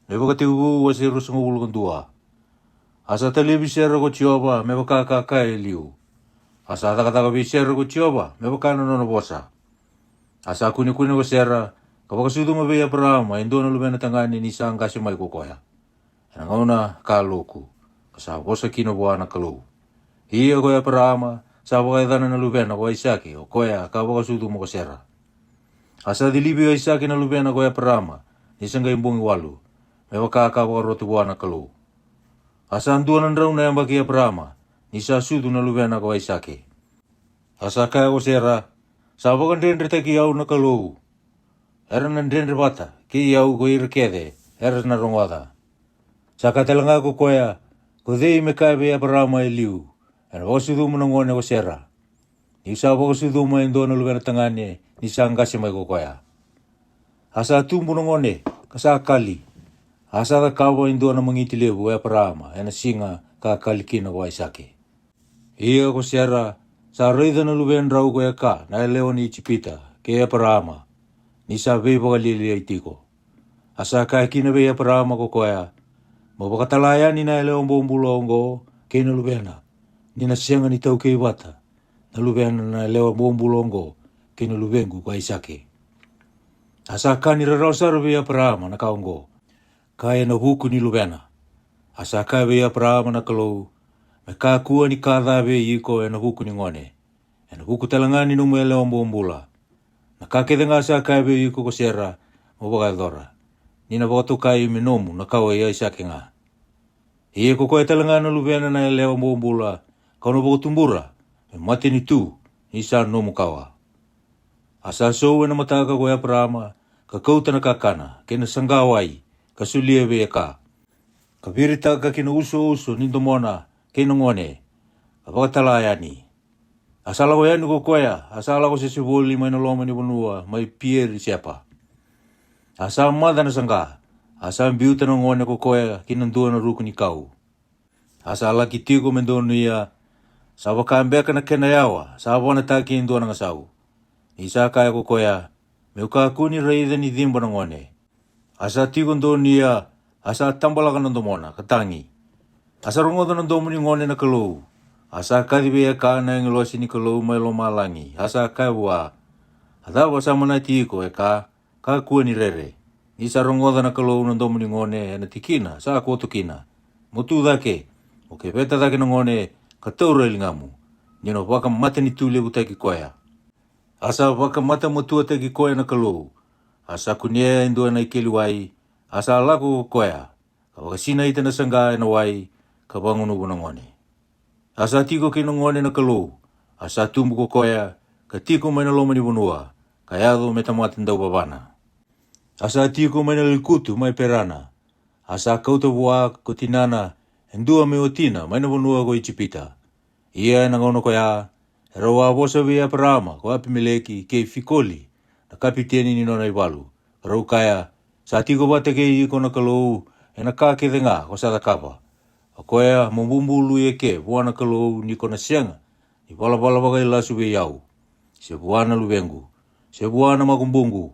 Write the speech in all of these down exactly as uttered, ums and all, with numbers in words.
Na iVakatekivu wase ruasagavulu ka dua. A sa talevi Sera ko Jiova me vaka ka kaya e liu. A sa cakacaka vei Sera ko Jiova me vaka na nona vosa. A sa kunekune ko Sera, ka vakasucuma vei Eparaama e dua na luvena tagane ni sa qase mai ko koya, ena gauna ka loku, ka sa vosa kina vua na Kalou. Ia ko Eparaama sa vakayacana na luvena ko Aisake, o koya ka vakasucuma ko Sera. A sa cilivi Aisake na luvena ko Eparaama ni sa qai bogi walu, me vaka ka vakarota vua na Kalou. A sa dua na drau na yabaki Eparaama ni sa sucu na luvena ko Aisake. A sa kaya ko Sera, sa vakadredretaki au na Kalou. Era na dredre vata kei au ko ira kece era na rogoca. Sa kaya tale ga ko koya, ko cei me kaya vei Eparaama e liu, ena vakasucuma na gone ko Sera? Niu sa vakasucuma e dua na luvena tagane ni sa qase mai ko koya. A sa tubu na gone ka sa kali. A sa cakava e dua na magiti levu o Eparaama ena siga ka kali kina ko Aisake. Ia ko Sera sa raica na luvedrau ko Eka na yalewa ni Ijipita kei Eparaama, ni sa veivakalialiai tiko. A sa kaya kina vei Eparaama ko koya, mo vakatala yani na yalewa bobula oqo kei na luvena, ni na sega ni taukei vata na luvena na yalewa bobula oqo kei na luvequ ko Aisake. A sa kani rarawa sara vei Eparaama na ka oqo, ka ena vuku ni luvena. A sa kaya vei Eparaama na Kalou, me kakua ni ka ca vei iko ena vuku ni gone, ena vuku tale ga ni nomu yalewa bobula. Na ka kece ga sa kaya vei iko ko Sera mo vakayacora, ni na vakatokai me nomu na kawa i Aisake ga. Ia ko koya tale ga na luvena na yalewa bobula, kau na vakatubura me matanitu ni sa nomu kawa. A sa sou ena mataka ko Eparaama, ka kauta na kakana kei na saqa wai, ka solia vei Eka, ka viritaka ki na usouso ni domona kei na gone, ka vakatala yani. A sa lako yani ko koya, a sa lako sese voli mai na loma ni vanua mai Pieri Sepa. A sa maca na saqa, a sa biuta na gone ko koya ki na dua na ruku ni kau. A sa laki tiko me donuya, sa vaka beka na kena yawa sa vanataki e dua na gasau. Ni sa kaya ko koya, meu kakua ni raica ni ciba na gone. A sa tiko donuya, a sa tabalaka na domona ka tagi. A sa rogoca na domo ni gone na Kalou. A sa kaci vei Eka na agilosi ni Kalou mai lomalagi, a sa kaya vua, a cava sa manati iko, Eka? Kakua ni rere, ni sa rogoca na Kalou na domo ni gone ena tikina sa koto kina. Mo tu cake, mo keveta cake na gone, ka taura e ligamu, ni na vakamatanitu levutaki koya. A sa vakamatamatuataki koya na Kalou. A sa kunea e dua na ikeli wai, a sa lako ko koya, ka vakasinaita na saqa ena wai, ka vagunuva na gone. A sa tiko kei na gone na Kalou. A sa tubu ko koya, ka tiko mai na loma ni vanua, ka yaco me tamata dauvavana. A sa tiko mai na lekutu mai Perana. A sa kauta vua ko tinana e dua me watina mai na vanua ko Ijipita. Ia ena gauna koya, e rau a vosa vei Eparaama ko Apimeleki kei Fikoli, na kapiteni ni nona ivalu, ka rau kaya, sa tiko vata kei iko na Kalou ena ka kece ga ko sa cakava. O koya mo bubului eke vua na Kalou ni ko na sega ni valavala vakailasu vei au, se vua na luvequ, se vua na makubuqu.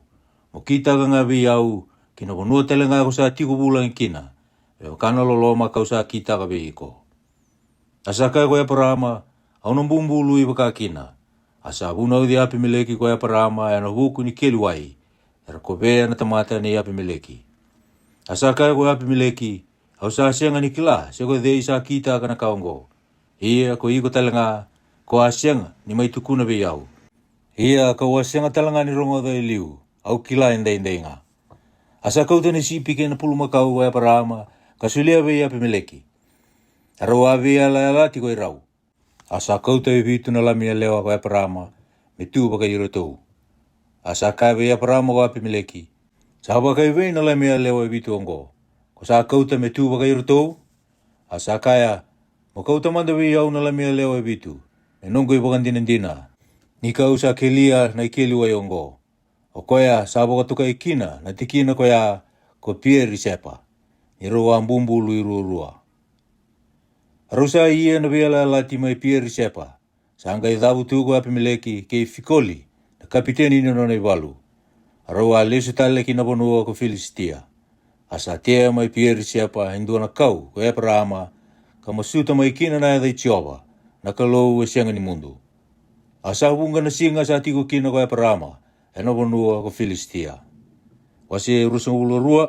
Mo kitaka ga vei au ki na vanua tale ga ko sa tiko vulagi kina, me vaka na loloma kau sa kitaka vei iko. A sa kaya ko Eparaama, au na bubului vakakina. A sa vunauci Apimeleki ko Eparaama ena vuku ni keli wai, era kovea na tamata nei Apimeleki. A sa kaya ko Apimeleki, au sa sega ni kila se ko cei sa kitaka na ka oqo. Ia ko iko tale ga, ko a sega ni mai tukuna vei au. Ia kau a sega tale ga ni rogoca e liu, au kila edaidai ga. A sa kauta na sipi kei na pulumakau ko Eparaama, ka solia vei Apimeleki. A rau a veiyalayalati ko irau. A sa kauta e vitu na lami yalewa ko Eparaama, me tu vakairatou. A sa kaya vei Eparaama ko Apimeleki, sa vakaivei na lami yalewa e vitu oqo, ko sa kauta me tu vakairatou? A sa kaya, mo kauta mada vei au na lami yalewa e vitu, me noqu ivakadinadina, ni kau sa kelia na ikeli wai oqo. O koya sa vakatokai kina na tikina koya ko Pieri Sepa, ni rau a bubului ruarua. A rau sa ia na veiyalayalati mai Pieri Sepa, sa qai cavu tu ko Apimeleki kei Fikoli, na kapiteni ni nona ivalu. A rau a lesu tale ki na vanua ko Filisitia. A sa tea mai Pierisepa e dua na kau ko Eparaama, ka masuta mai kina na yaca i Jiova, na Kalou e sega ni mudu. A sa vuqa na siga sa tiko kina ko Eparaama e na vanua ko Filisitia. Wase ruasagavulu ka rua.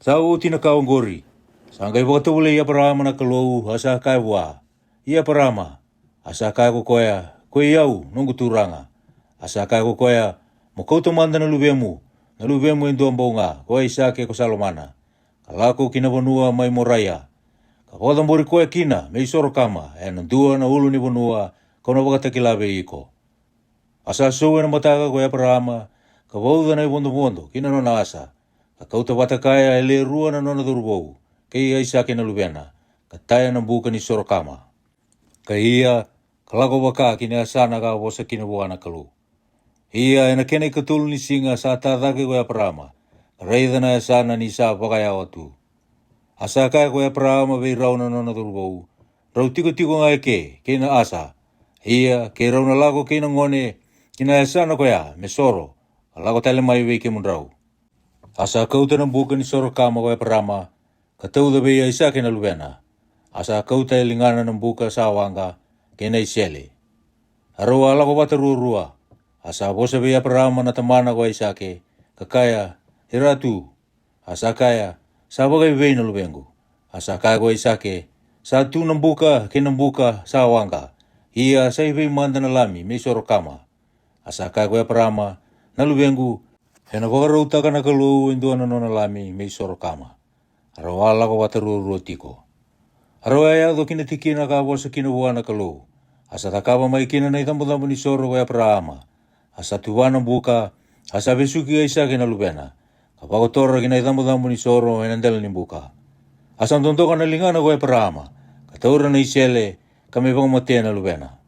Sa oti na ka oqori, sa qai vakatovolei Eparaama na Kalou, a sa kaya vua, "I Eparaama." A sa kaya ko koya, "Ko i au, noqu turaga." A sa kaya ko koya, "Mo kauta mada na luvemu, na luvemu e dua bau ga, ko Aisake ko sa lomana, ka lako ki na vanua mai Moraia, ka vakacabori koya kina me i Sorokama e na dua na ulu ni vanua ka'u na vakatakila vei iko." A sa sou e na mataka ko Eparaama, ka vauca na i vodovodo ki na nona asa, ka kauta vata kaya e le rua na nona cauravou, kei Aisake na luvena, ka taya na buka ni Sorokama. Ka ia, ka lako vaka ki na yasana ka vosa kina vua na Kalou. Ia e na kena i katolu ni siga sa ta cake ko Eparaama, ka raica na yasana ni sa vakayawa tu. A sa kaya ko Eparaama vei rau na nona cauravou, "Rau tikotiko ga eke kei na asa, ia kei rau na lako kei na gone ki na yasana koya me soro, ka lako tale mai vei kemudrau." A sa kauta na buka ni Sorokama ko Eparaama, ka tauca vei Aisake na luvena. A sa kauta e ligana na buka sa waqa kei na i sele. A rau a lako vata ruarua. A sa vosa vei Eparaama na tamana ko Aisake, ka kaya, "Ira tu." A sa kaya, "Sa vakaivei na luvequ?" A sa kaya ko Aisake, "Sa tu na buka kei na buka sa waqa, ia sa i vei mada na lami me i Sorokama?" A sa kaya ko Eparaama, "Na luvequ, e na vakarautaka na Kalou e dua na nona lami me i Sorokama." A rau a lako vata ruarua tiko. A rau a yaco ki na tikina ka vosa kina vua na Kalou. A sa cakava mai kina na i cabocabo ni soro ko Eparaama. A sa tuva na buka, a sa vesuki Aisake na luvena, ka vakotora ki na i cabocabo ni soro e na dela ni buka. A sa dodoka na ligana ko Eparaama, ka taura na i sele, ka me vakamatea na luvena.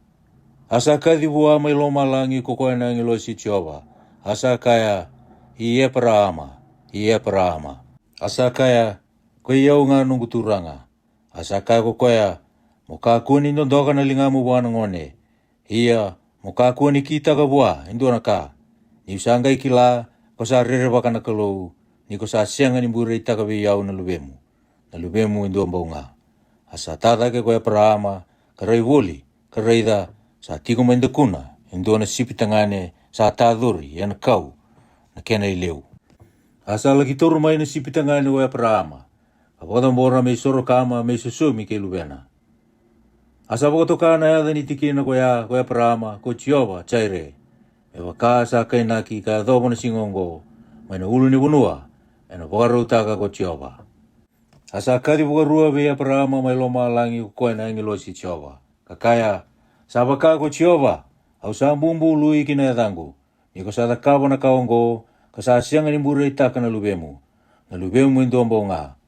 A sa kaci vua mai lomalagi ko koya na agilosi i Jiova, a sa kaya, "I Eparaama, i Eparaama." A sa kaya, "Ko i au ga, noqu turaga." A sa kaya ko koya, "Mo kakua ni dodoka na ligamu vua na gone. Ia, mo kakua ni kitaka vua e dua na ka. Ni'u sa qai kila ko sa rerevaka na Kalou, ni ko sa sega ni bureitaka vei au na luvemu, na luvemu e dua bau ga." A sa ta cake ko Eparaama, ka rai voli, ka raica, sa tiko mai dakuna e dua na sipi tagane sa tacori e na kau, na kena i leu. A sa laki taura mai na sipi tagane ko Eparaama, ka vakacabora me i Sorokama me i sosomi kei luvena. A sa vakatoka na yaca ni tikina koya ko Eparaama ko Jiova Jaire, me vaka sa kainaki ka yacova na siga oqo, mai na ulu ni vanua e na vakarautaka ko Jiova. A sa kaci vakarua vei Eparaama mai lomalagi ko koya na agilosi i Jiova, ka kaya, "Sa vaka ko Jiova, au sa bubului ki na yacaqu, ni ko sa cakava na ka oqo, ka sa sega ni bureitaka na luvemu, na luvemu e dua bau ga.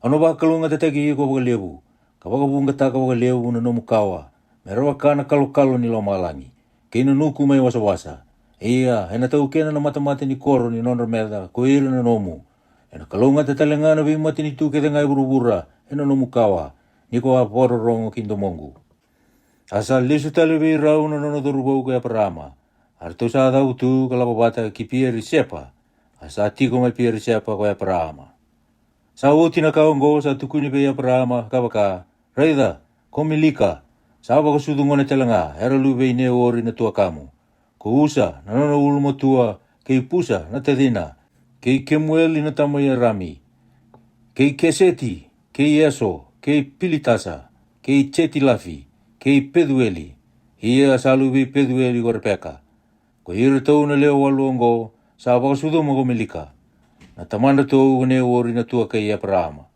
Au na vakalougatataki iko vakalevu, ka vakavuqataka vakalevu na nomu kawa, me ra vaka na kalokalo ni lomalagi, kei na nuku mai wasawasa. Ia e na taukena na matamata ni koro ni nodra meca ko ira na nomu. E na kalougata tale ga na veimatanitu kece ga e vuravura e na nomu kawa, ni ko a vakarorogo ki domoqu." A sa lesu tale vei rau na nona cauravou ko Eparaama. A ratou sa cavutu ka lako vata ki Pierisepa. A sa tiko mai Pierisepa ko Eparaama. Sa oti na ka oqo sa tukuni vei Eparaama, ka vaka, "Raica, ko Milika, sa vakasucu gone tale ga era luve i Neori na tuakamu, ko Usa na nona ulumatua, kei Pusa na tacina, kei Kemueli na tama i Erami, kei Keseti, kei Eso, kei Pilitasa, kei Jetilafi, kei Pecueli. Ia sa luve i Pecueli ko Repeka. Ko iratou na lewe walu oqo sa vakasucuma ko Milika, na tamadratou ko Neori na tuaka i Eparaama.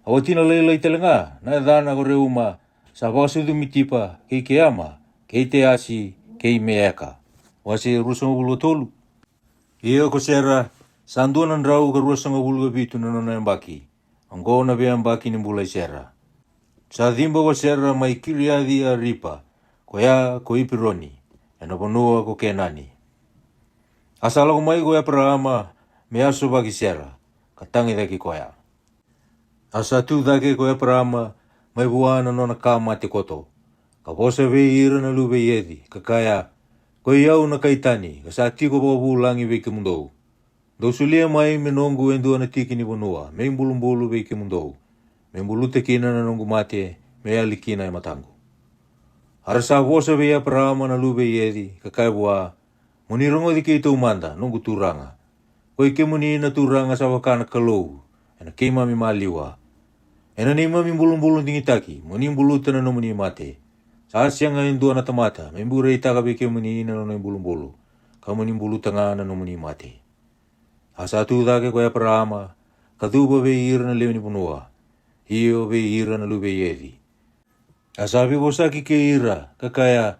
A watina lailai tale ga na yacana ko Reuma, sa vakasucumi Tipa, kei Keama, kei Teasi, kei Meeka." Wase ruasagavulu ka tolu. Ia ko Sera, sa dua na drau ka ruasagavulu ka vitu na nona yabaki. Oqo na veiyabaki ni bula i Sera. Sa ciba ko Sera mai Kiriaci-aripa, koya ko Ipironi, e na vanua ko Kenani. A sa lako mai ko Eparaama me yasovaki Sera, ka tagicaki koya. A sa tu cake ko Eparaama mai vua na nona ka mate koto, ka vosa vei ira na luve i Eci, ka kaya, "Ko i au na kai tani ka sa tiko vakavulagi vei kemudou. Dou solia mai me noqu e dua na tiki ni vanua me ibulubulu vei kemudou, me buluta kina na noqu mate, me yali kina e mataqu. A ra sa vosa vei Eparaama na luve i Eci, ka kaya vua, Mo ni rogoci keitou mada, noqu turaga, koi kemuni na turaga sa vaka na Kalou e na keimami maliwa. E na neimami bulubulu digitaki mo ni buluta na nomuni mate. Sa sega e dua na tamata me bureitaka vei kemuni na nona ibulubulu, ka mo ni buluta ga na nomuni mate. A sa tu cake ko Eparaama, ka cuva vei ira na lewe ni vanua, io, vei ira na luve i Eci. A sa veivosaki kei ira, ka kaya,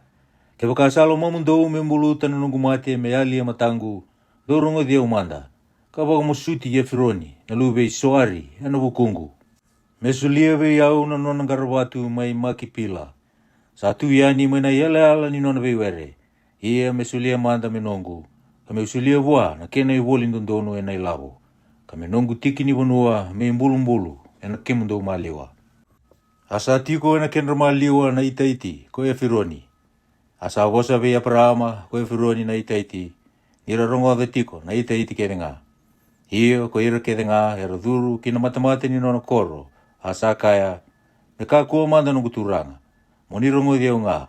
Kevaka sa lomamudou me buluta na noqu mate me yali e mataqu, dou rogoci au mada, ka vakamasuti Efironi na luve i Soari e na vukuqu, me solia vei au na nona qaravatu mai Makipila. Sa tu yani mai na iyalayala ni nona veiwere, ia me solia mada me noqu, ka me'u solia vua na kena ivoli dodonu e na ilavo, ka me noqu tiki ni vanua me ibulubulu e na kemudou maliwa. A sa tiko e na kedra maliwa na Itaiti ko Efironi. A sa vosa vei Eparaama ko Efironi na Itaiti, ni ra rogoca tiko na Itaiti kece ga, io, ko ira kece ga era curu ki na matamata ni nona koro, a sa kaya, Me kakua mada, noqu turaga, mo ni rogoci au ga.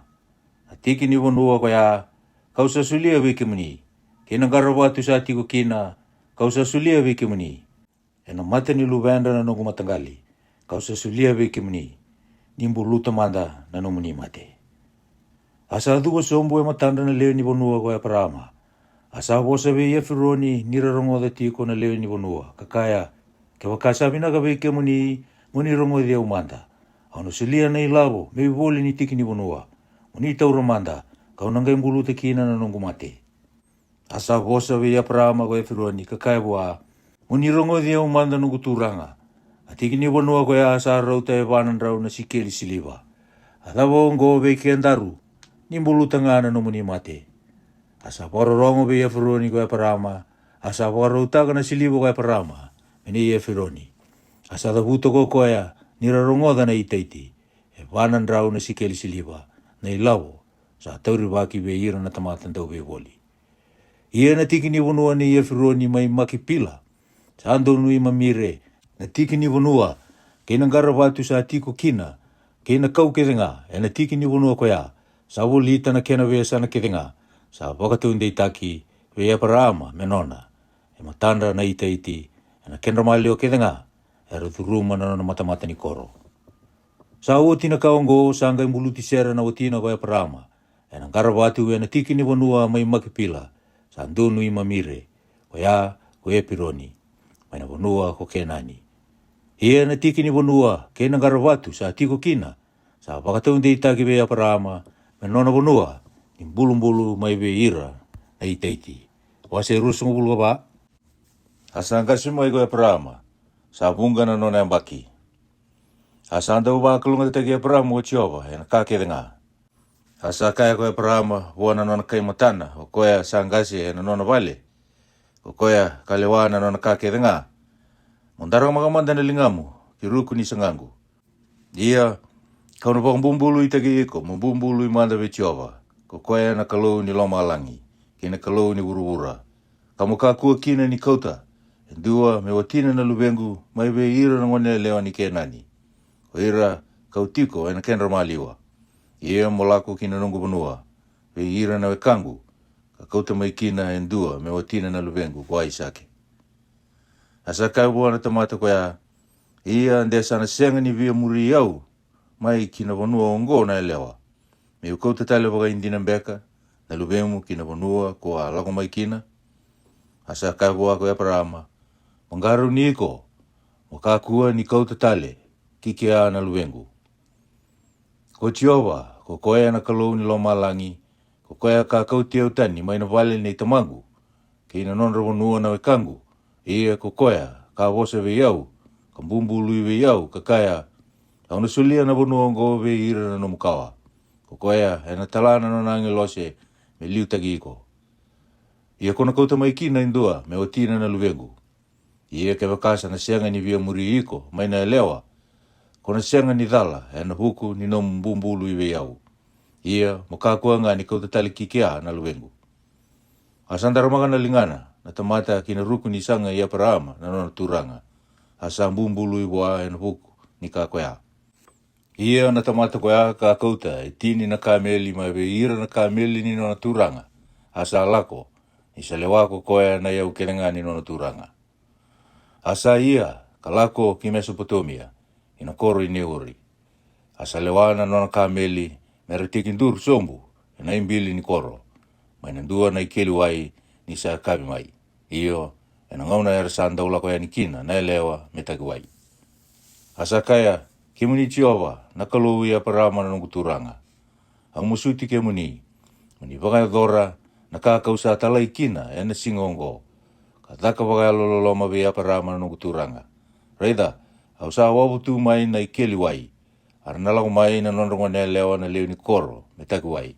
Na tiki ni vanua ko ya ka'u sa solia vei kemuni, kei na qaravatu sa tiko kina ka'u sa solia vei kemuni, e na mata ni luvedra na noqu mataqali, ka'u sa solia vei kemuni, ni buluta mada na nomuni mate. A sa cuva sobu e matadra na lewe ni vanua ko Eparaama. A sa vosa vei Efironi ni ra rogoca tiko na lewe ni vanua, ka kaya, Kevaka sa vinaka vei kemuni, mo ni rogoci au mada. Au na solia na ilavo me ivoli ni tiki ni vanua, mo ni taura mada, ka'u na qai buluta kina na noqu mate. A sa vosa vei Eparaama ko Efironi, ka kaya vua, Mo ni rogoci au mada, noqu turaga. A tiki ni vanua ko ya sa rauta e va na drau na sikeli siliva. A cava oqo vei kedaru, ni buluta ga na nomuni mate? A sa vakarorogo vei Efironi ko Eparaama, a sa vakarautaka na siliva ko Eparaama me nei Efironi. A sa cavuta ko koya ni ra rogoca na Itaiti, e va na drau na sikeli siliva, na ilavo sa taurivaki vei ira na tamata dauveivoli. Ia na tiki ni vanua nei Efironi mai Makipila, sa donui Mamire, na tiki ni vanua, kei na qaravatu sa tiko kina, kei na kau kece ga e na tiki ni vanua ko ya, sa volita na kena veiyasana kece ga sa vakataudeitaki vei Eparaama me nona, e matadra na Itaiti, e na kedra maliwa kece ga era curuma na nona matamata ni koro. Sa oti na ka oqo sa qai buluti Sera na watina ko Eparaama, e na qaravatu e na tiki ni vanua mai Makipila, sa donui Mamire, ko ya ko Epironi, mai na vanua ko Kenani. Ia na tiki ni vanua kei na qaravatu sa tiko kina, sa vakataudeitaki vei Eparaama me nona vanua, ni bulubulu mai vei ira na Itaiti. Wase ruasagavulu ka va. A sa qase mai ko Eparaama, sa vuqa na nona yabaki. A sa dau vakalougatataki Eparaama ko Jiova e na ka kece ga. A sa kaya ko Eparaama vua na nona kai matana, o koya sa qase e na nona vale, ko koya ka lewa na nona ka kece ga, Mo daramaka mada na ligamu ki ruku ni sagaqu. Ia, ka'u na vakabubuluitaki iko mo bubului mada vei Jiova, ko koya na Kalou ni lomalagi kei na Kalou ni vuravura, ka mo kakua kina ni kauta e dua me watina na luvequ mai vei ira na goneyalewa ni Kenani, ko ira ka'u tiko e na kedra maliwa. Ia mo lako ki na noqu vanua vei ira na wekaqu, ka kauta mai kina e dua me watina na luvequ ko Aisake. A sa kaya vua na tamata koya, Ia de sa na sega ni via muri au mai ki na vanua oqo na yalewa, me'u kauta tale vakaidina beka na luvemu ki na vanua ko a lako mai kina? A sa kaya vua ko Eparaama, Mo qarauni iko, mo kakua ni kauta tale ki kea na luvequ. Ko Jiova, ko koya na Kalou ni lomalagi, ko koya ka kauti au tani mai na vale nei tamaqu, kei na nodra vanua na wekaqu, ia ko koya ka vosa vei au, ka bubului vei au, ka kaya, Au na solia na vanua oqo vei ira na nomu kawa. Ko koya ena tala na nona agilose me liutaki iko. Ia ko na kauta mai kina e dua me watina na luvequ. Ia kevaka sa na sega ni via muri iko mai na yalewa, ko na sega ni cala ena vuku ni nomu bubului vei au. Ia mo kakua ga ni kauta tale ki kea na luvequ. A sa daramaka na ligana, na tamata ki na ruku ni saga i Eparaama na nona turaga, a sa bubului vua e na vuku ni ka koya. Ia na tamata koya ka kauta e tini na kameli mai vei ira na kameli ni nona turaga, a sa lako, ni sa lewa ko koya na iyau kece ga ni nona turaga. A sa ia ka lako ki Mesopotomia, i na koro i Neori. A sa lewa na nona kameli me ra tekiduru sobu e na ibili ni koro, mai na dua na ikeli wai ni sa yakavi mai. Io, e na gauna era sa dau lako yani kina na yalewa me taki wai. A sa kaya, Kemuni Jiova, na Kalou i Eparaama na noqu turaga, au masuti kemuni, mo ni vakayacora na ka ka'u sa talai kina e na siga oqo, ka caka vakayalololoma vei Eparaama na noqu turaga. Raica, au sa wavu tu mai na ikeli wai, a ra na lako mai na nodra goneyalewa na lewe ni koro me taki wai.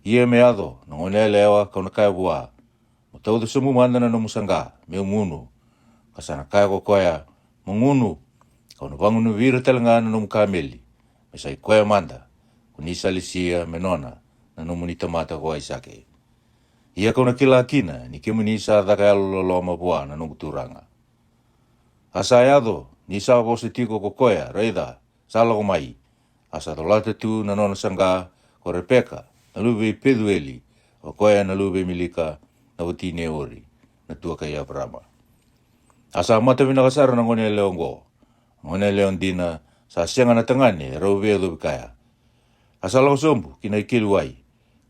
Ia me yaco na goneyalewa ka'u na kaya vua, mo tauca sobu mada na nomu saqa me'u gunu. Ka sa na kaya ko koya, Mo gunu, ka'u na vagunuvi ira tale ga na nomu kameli, me sa i koya mada ko ni sa lesia me nona na nomuni tamata ko Aisake. Ia ka'u na kila kina ni kemuni sa caka yalololoma vua na noqu turaga. A sa yaco, ni sa vosa tiko ko koya, raica, sa lako mai, a sa colata tu na nona saqa ko Repeka na luve i Pecueli, o koya na luve i Milika, na wati i Neori, na tuaka i Eparaama. A sa mata vinaka sara na goneyalewa oqo, na goneyalewa dina, sa sega na tagane rau veiyacovi kaya. A sa lako sobu ki na ikeli wai,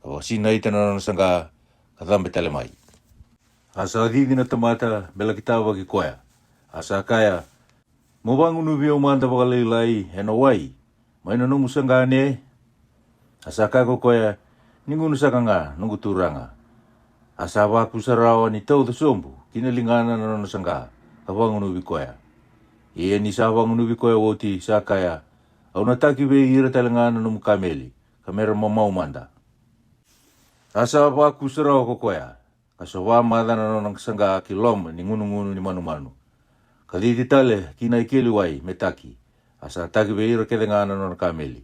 ka vakasinaita na nona saqa, ka cabe tale mai. A sa cici na tamata me la'ki tavaki koya. A sa kaya, Mo vagunuvi au mada vakalailai e na wai mai na nomu saqa ne? A sa kaya ko koya, Ni gunu saka ga, noqu turaga. A sa vakusa rawa ni tauca sobu ki na ligana na nona saqa, ka vagunuvi koya. Ia ni sa vagunuvi koya oti, sa kaya, Au na taki vei ira tale ga na nomu kameli, ka me ra mamau mada. A sa vakusa rawa ko koya, ka sova mada na nona saqa ki loma ni gunugunu ni manumanu, ka cici tale ki na ikeli wai me taki, a sa taki vei ira kece ga na nona kameli.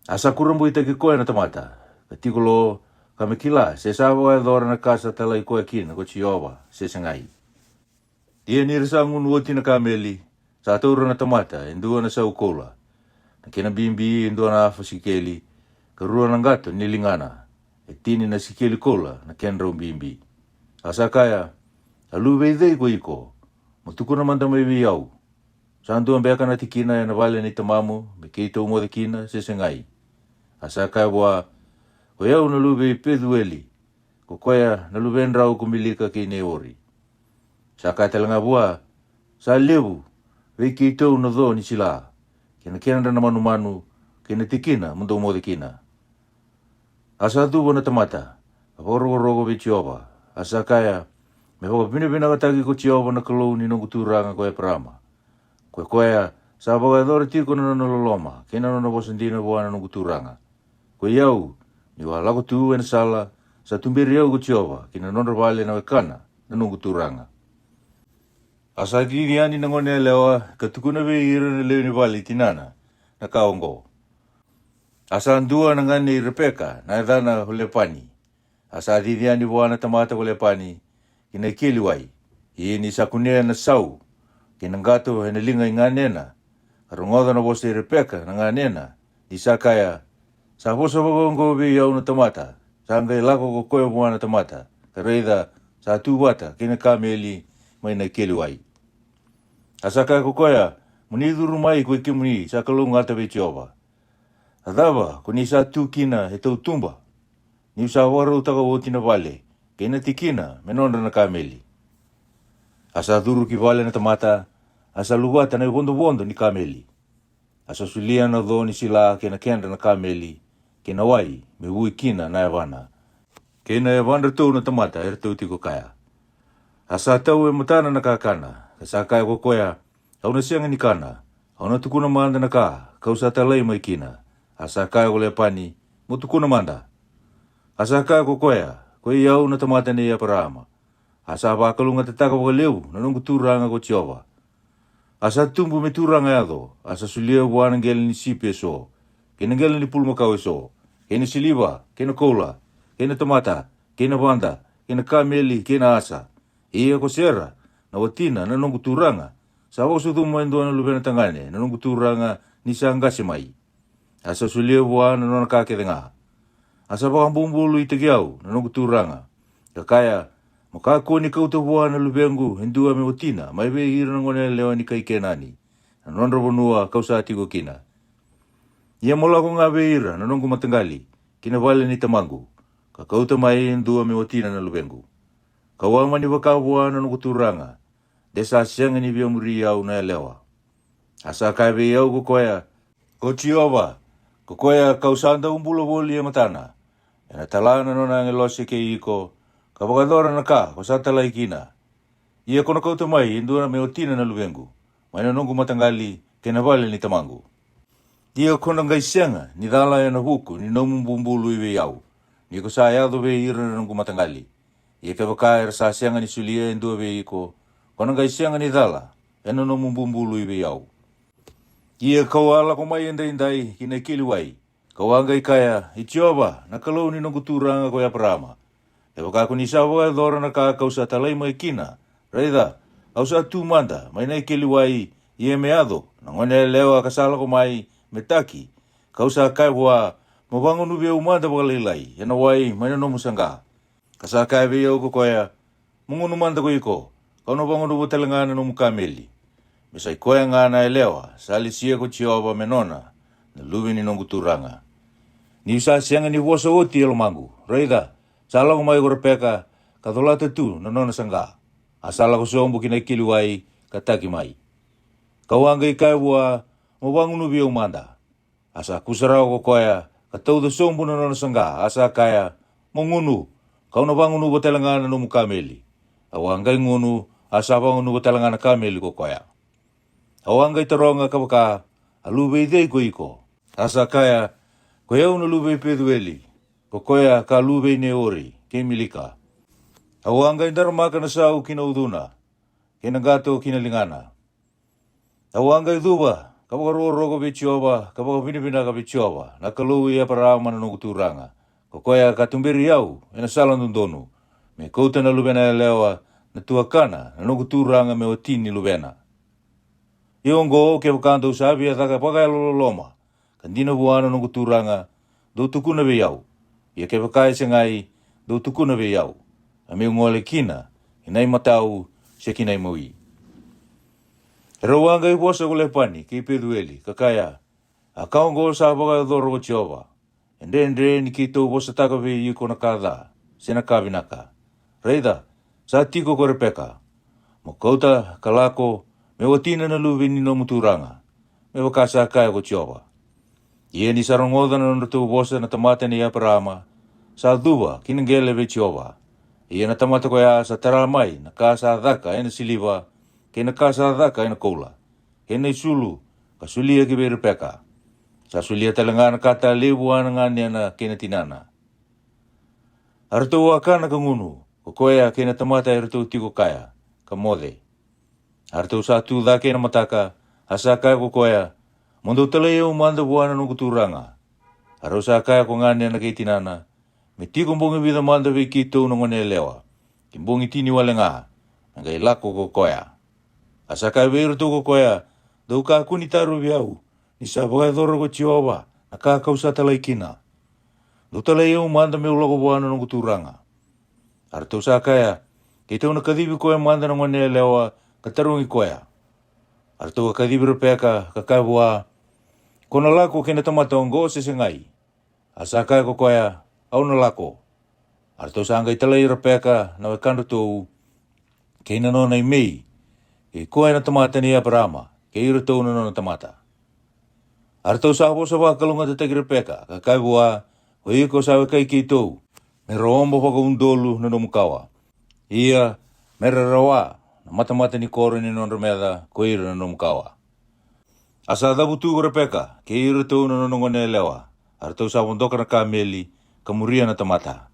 A sa kurabuitaki koya na tamata, ka tiko lo, ka me kila se sa vakayacora na ka sa talai koya kina ko Jiova, se segai. Ia ni ra sa gunu oti na kameli, sa taura na tamata e dua na sau koula, na kena bibi e dua na afa sikeli, ka rua na qato ni ligana, e tini na sikeli koula na kedrau bibi. A sa kaya, A luve i cei ko iko? Mo tukuna mada mai vei au. Sa dua beka na tikina e na vale nei tamamu me keitou moce kina, se segai? A sa kaya vua, Koi au na luve i Pecueli, ko koya na luvedrau ko Milika kei Neori. Sa kaya tale ga vua, Sa levu vei keitou na co ni sila, kei na kedra na manumanu, kei na tikina mo dou moce kina. A sa cuva na tamata, ka vakarokoroko vei Jiova, a sa kaya, Me vakavinavinakataki ko Jiova na Kalou ni noqu turaga ko Eparaama, ko koya sa vakayacora tiko na nona loloma kei na nona vosa dina vua na noqu turaga. Koi au, ni'u a lako tu e na sala, sa tuberi au ko Jiova ki na nodra vale na wekana na noqu turaga. A sa cici yani na goneyalewa ka tukuna vei ira na lewe ni vale i tinana na ka oqo. A sa dua na gane i Repeka na yacana ko Lepani. A sa cici yani vua na tamata ko Lepani ki na ikeli wai. Ia ni sa kunea na sau kei na qato e na liga i ganena, ka rogoca na vosa i Repeka na ganena, ni sa kaya, Sa vosa vakaoqo vei au na tamata. Sa qai lako ko koya vua na tamata, ka raica, sa tu vata kei na kameli mai na ikeli wai. A sa kaya ko koya, Mo ni curu mai koi kemuni sa kalougata vei Jiova. A cava ko ni sa tu kina e tautuba, ni'u sa vakarautaka oti na vale kei na tikina me nodra na kameli? A sa curu ki vale na tamata, a sa luvata na ivodovodo ni kameli. A sa solia na co ni sila kei na kedra na kameli, kei na wai me vui kina na yavana, kei na yavadratou na tamata eratou tiko kaya. A sa tau e matana na kakana, ka sa kaya ko koya, Au na sega ni kana, au na tukuna mada na ka ka'u sa talai mai kina. A sa kaya ko Lepani, Mo tukuna mada. A sa kaya ko koya, Koi au na tamata nei Eparaama. A sa vakalougatataka vakalevu na noqu turaga ko Jiova. A sa tubu me turaga yaco, a sa solia vua na qele ni sipi eso, kei na qele ni pulumakau eso, kei na siliva, kei na koula, kei na tamata, kei na vada, kei na kameli kei na asa. Ia ko Sera, na watina na noqu turaga, sa vakasucuma e dua na luvena tagane na noqu turaga ni sa qase mai. A sa solia vua na nona ka kece ga. A sa vakabubului taki au na noqu turaga, ka kaya, mo kakua ni kauta vua na luvequ e dua me watina mai vei ira na gone yalewa ni kai Kenani, na nodra vanua ka'u sa tiko kina. Ia mo lako ga vei ira na noqu mataqali ki na vale ni tamaqu, ka kauta mai e dua me watina na luvequ. Ka'u a mani vaka vua na noqu turaga, de sa sega ni via muri au na yalewa. A sa kaya vei au ko koya, ko Jiova, ko koya ka'u sa dau bula voli e matana, ena tala na nona agilose kei iko, ka vakayacora na ka ko sa talai kina. Ia ko na kauta mai e dua me watina na luvequ mai na noqu mataqali kei na vale ni tamaqu. Ia ko na qai sega ni cala ena vuku ni nomu bubului vei au, ni ko sa yaco vei ira na noqu mataqali. Ia kevaka era sa sega ni solia e dua vei iko, ko na qai sega ni cala ena nomu bubului vei au. Ia ka'u a lako mai edaidai ki na ikeli wai, ka'u a qai kaya, i Jiova, na Kalou ni noqu turaga ko Eparaama, kevaka ko ni sa vakayacora na ka ka'u sa talai mai kina, raica, au sa tu mada mai na ikeli wai, ia me yaco na gone yalewa ka sa lako mai me taki, ka'u sa kaya vua, mo vagunuvi au mada vakalailai ena wai mai na nomu saqa. Ka sa kaya vei au ko koya, mo gunu mada ko iko, ka'u na vagunuva tale ga na nomu kameli. Me sai koya ga na yalewa sa lesia ko Jiova me nona, na luve ni noqu turaga. Ni'u sa sega ni vosa oti e lomaqu, raica, sa lako mai ko Repeka, ka colata tu na nona saqa. A sa lako sobu ki na ikeli wai, ka taki mai. Ka'u a qai kaya vua, mo vagunuvi au mada. A sa kusarawa ko koya, ka tauca sobu na nona saqa, a sa kaya, mo gunu, ka'u na vagunuva tale ga na nomu kameli. Au a qai gunu, a sa vagunuva tale ga na kameli ko koya. Au a qai taroga ka vaka, a luve i cei ko iko? A sa kaya, ko i au na luve i Pecueli, ko koya ka luve i Neori kei Milika. Au a qai daramaka na sau ki na ucuna, kei na qato ki na ligana. Au a qai cuva ka vakarokoroko vei Jiova, ka vakavinavinaka vei Jiova, na Kalou i Eparaama na noqu turaga, ko koya ka tuberi au ena sala dodonu, me kauta na luvena yalewa na tuakana na noqu turaga me wati ni luvena. Ia oqo, kevaka dou sa via caka vakayalololoma ka dina vua na noqu turaga, dou tukuna vei au. Ia kevaka e segai, dou tukuna vei au, a meu gole kina ki na imatau se ki na imawi. Erau a qai vosa ko Lepani kei Pecueli, ka kaya, a ka oqo sa vakayacora ko Jiova, e dredre ni keitou vosataka vei iko na ka ca se na ka vinaka. Raica, sa tiko ko Repeka, mo kauta ka lako me watina na luve ni nomu turaga, me vaka sa kaya ko Jiova. Ia ni sa rogoca na nodratou vosa na tamata nei Eparaama, sa cuva ki na qele vei Jiova. Ia na tamata koya sa tara mai na ka sa caka ena siliva, kei na ka sa caka ena koula, kei na isulu, ka solia ki vei Repeka. Sa solia tale ga na ka talei vua na ganena kei na tinana. A ratou a kana ka gunu, ko koya kei na tamata e ratou tiko kaya, ka moce. A ratou sa tu cake ena mataka, a sa kaya ko koya, mo dou talai au mada vua na noqu turaga. A rau sa kaya ko ganena kei tinana, me tiko bogi vica mada vei keitou na gone yalewa, ki bogi tini wale ga, me qai lako ko koya. A sa kaya vei iratou ko koya, dou kakua ni tarovi au, ni sa vakayacora ko Jiova na ka ka'u sa talai kina. Dou talai au mada meu lako vua na noqu turaga. A ratou sa kaya, keitou na kacivi koya mada na gone yalewa ka tarogi koya. A ratou a kacivi Repeka ka kaya vua, ko na lako kei na tamata oqo se segai? A sa kaya ko koya, au na lako. A ratou sa qai talai Repeka na wekadratou, kei na nona imei, kei koya na tamata nei Eparaama, kei iratou na nona tamata. A ratou sa vosa vakalougatataki Repeka ka kaya vua, ko iko sa wekai keitou, me ra obo vakaudolu na nomu kawa. Ia, me ra rawa na matamata ni koro ni nodra meca ko ira na nomu kawa. A sa cavutu ko Repeka kei iratou na nona gone yalewa, a ratou sa vodoka na kameli ka muria na tamata.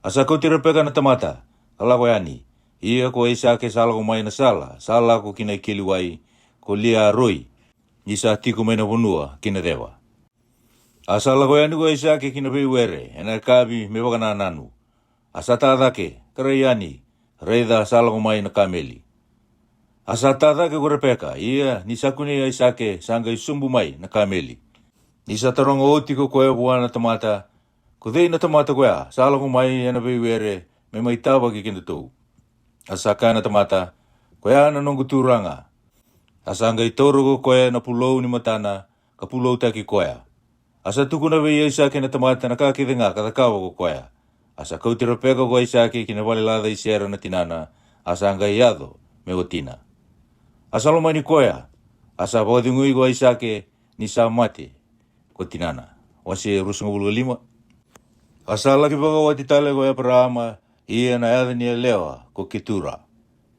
A sa kauti Repeka na tamata ka lako yani. Ia ko Aisake sa lako mai na sala sa lako ki na ikeli wai ko Lia-roi, ni sa tiko mai na vanua ki na ceva. A sa lako yani ko Aisake ki na veiwere ena yakavi me vakanananu. A sa ta cake, ka rai yani, ka raica sa lako mai na kameli. A sa ta cake ko Repeka, ia ni sa kunei Aisake sa qai sobu mai na kameli. Ni sa taroga oti ko koya vua na tamata, ko cei na tamata koya sa lako mai ena veiwere me mai tavaki kedatou? A sa kaya na tamata, ko ya na noqu turaga. A sa qai taura ko koya na pulou ni matana, ka puloutaki koya. A sa tukuna vei Aisake na tamata na ka kece ga ka cakava ko koya. A sa kauti Repeka ko Aisake ki na vale laca i Sera na tinana, a sa qai yaco me watina. A sa lomani koya, a sa vakacegui ko Aisake ni sa mate ko tinana. Wase ruasagavulu ka lima. A sa laki vakawati tale ko Eparaama, ia na yaca ni yalewa ko Ketura.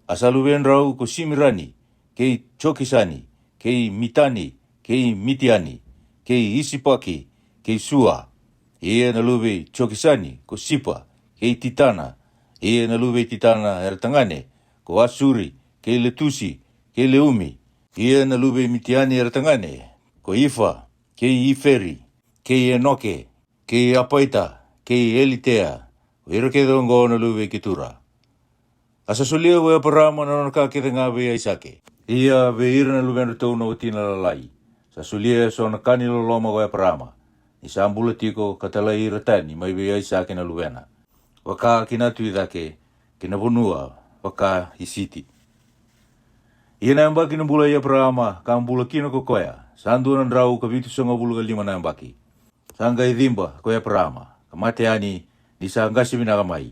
A sa luvedrau ko Simirani, kei Jokisani, kei Mitani, kei Mitiani, kei Isipaki, kei Sua. Ia na luve i Jokisani ko Sipa, kei Titana. Ia na luve i Titana era tagane ko Asuri, kei Letusi, kei Leumi. Ia na luve i Mitiani era tagane ko Ifa, kei Iferi, kei Enoke, kei Apaita, kei Elitea. O ira kece oqo na luve i Ketura. A sa solia ko Eparaama na nona ka kece ga vei Aisake. Ia vei ira na luvedratou na watina lalai, sa solia eso na ka ni loloma ko Eparaama, ni sa bula tiko ka talai ira tani mai vei Aisake na luvena, vaka ki na tu i cake, ki na vanua vaka i Siti. Ia na yabaki ni bula i Eparaama ka bula kina ko koya sa dua na drau ka vitusagavulu ka lima na yabaki. Sa qai ciba ko Eparaama, ka mate yani, ni sa qase vinaka mai.